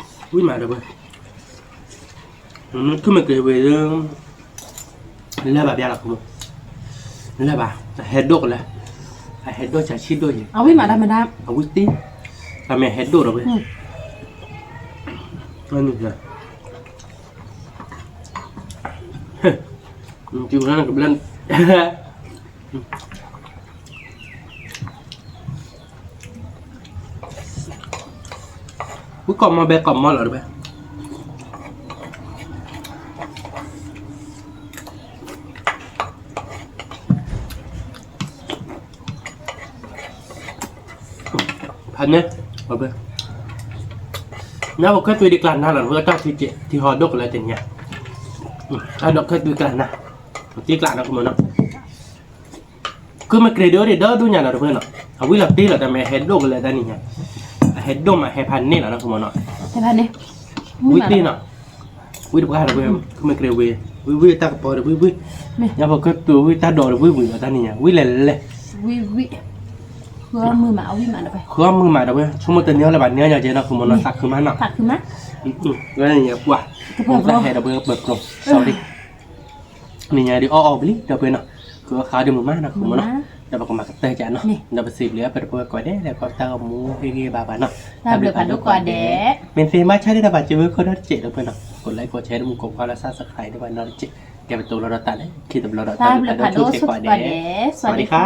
ဒၣ် ဝံၣ်မးဒီပုၢ်ဝဲၢ်, ခုမ့ၢ်က့ၤဝဲ, လၢဘၣ်ဘၣ်လီၤခိၣ်မနီၤ, လၢဘၣ်, အဟဲဒိၣ်ကလၢာ်, အဟဲဒိၣ်ဆံးဆံးဒိၣ်ယဲ, အဝံၣ်မးတၢ်မတၤ, အဝံၣ်တ့, တၢ်မ့ၢ်ဟဲဒိၣ်ဒီပုၢ်ဝဲၢ်, ဝံၣ်ကီၢ်မီဘဲကီၢ်မီလီၤတဘဲ, ဖးန့ၣ်, ညါပကဲသွံဒံးကျါနၤလီၤ တၢ်ထံဟီၣ်ဒိၣ်ကလၢာ်တနံၤညါ, တၢ်ဒိးကဲသွံကျါနၤ, တ့ကျါနၤခိၣ်မနီၤ, ခုမ့ၢ်က့ၤဒိၣ်ဒိၣ်ဒိၣ်ညါလီၤတဘဲနီၤ, အဝံၣ်လီၤတ့လီၤ တၢ်မ့ၢ်အဟဲဒိၣ်ကလၢာ်တနံၤညါ, အဟဲဒိၣ်မးဟဲဖးန့ၣ်လီၤနၤခိၣ်မနီၤ, ဝံၣ်တ့နီၤ, ဝံၣ်တပှၢ်တဘဲ, ခုမ့ၢ်က့ၤဝဲ, ဝံၣ်ဝံၣ်တၢ်ကပီၤဒီးဝံၣ်ဝံၣ်, ညါပကဲသွံဝံၣ်တၢ်ဒိးဒီးဝံၣ်ဝံၣ်လီၤတနံၤညါ, ဝံၣ်လဲၤလဲၤ ဝံၣ်ဝံၣ်, ဃုအီၣ်မုာ်မး အဝံၣ်မးဒီပုၢ်ဝဲၢ်, ဃုအီၣ်မုာ်မးဒီပုၢ်ဝဲၢ်, ဆိကမိၣ်တန့ၢ်အီၣ်လၢၤဘၣ်န့ၢ်အီၣ်ညီကဲနီၤခိၣ်မနီၤ, သးခုမးနီၤ, ဝဲန့ၣ်ပှၢ်, တဟဲဒီပုၢ်ဝဲၢ်ပၢၤကျိၤ, sorry, နံၤညါဒ်အီၣ်အီၣ်ဘျံးဒီပုၢ်ဝဲၢ်နီၤ, ဃုအီၣ်ဃုအီၣ်ဒ်မုာ်မးနီၤခိၣ်မနီၤ, ဒီးပကမၤကတၢၢ်ကနီၤ, ဒီးပစံးဘျုးအပၢ်ဒီပုၢ်ဝဲၢ်ကိးဂၤဒဲး လၢကွၢ်တၢ်ဂီၤမူဟ့ၣ်ဂံၢ်ဘါဘၣ်နီၤ, တၢ်ဘျုးဖးဒိၣ်ကိးဂၤဒဲး, မ့ၢ်သ့မါဆါဒ်တၢ်ဘၣ်စၢၤဝဲခိၣ်ဒီတစဲးဒီပုၢ်ဝဲၢ်နီၤ, ကိးlikeကိးshareဒီးမူကိးကွၢ်လၢ subscribe ဒီးဘၣ်နီတစဲး, ကဲပတိၤလီၤဒီးတၢ်လၢခံတဘျီဒီး တၢ်ဘျုးဖးဒိၣ်ဆိၣ်ဂ့ၤကိးဂၤဒဲး, စဝၤဒီခါ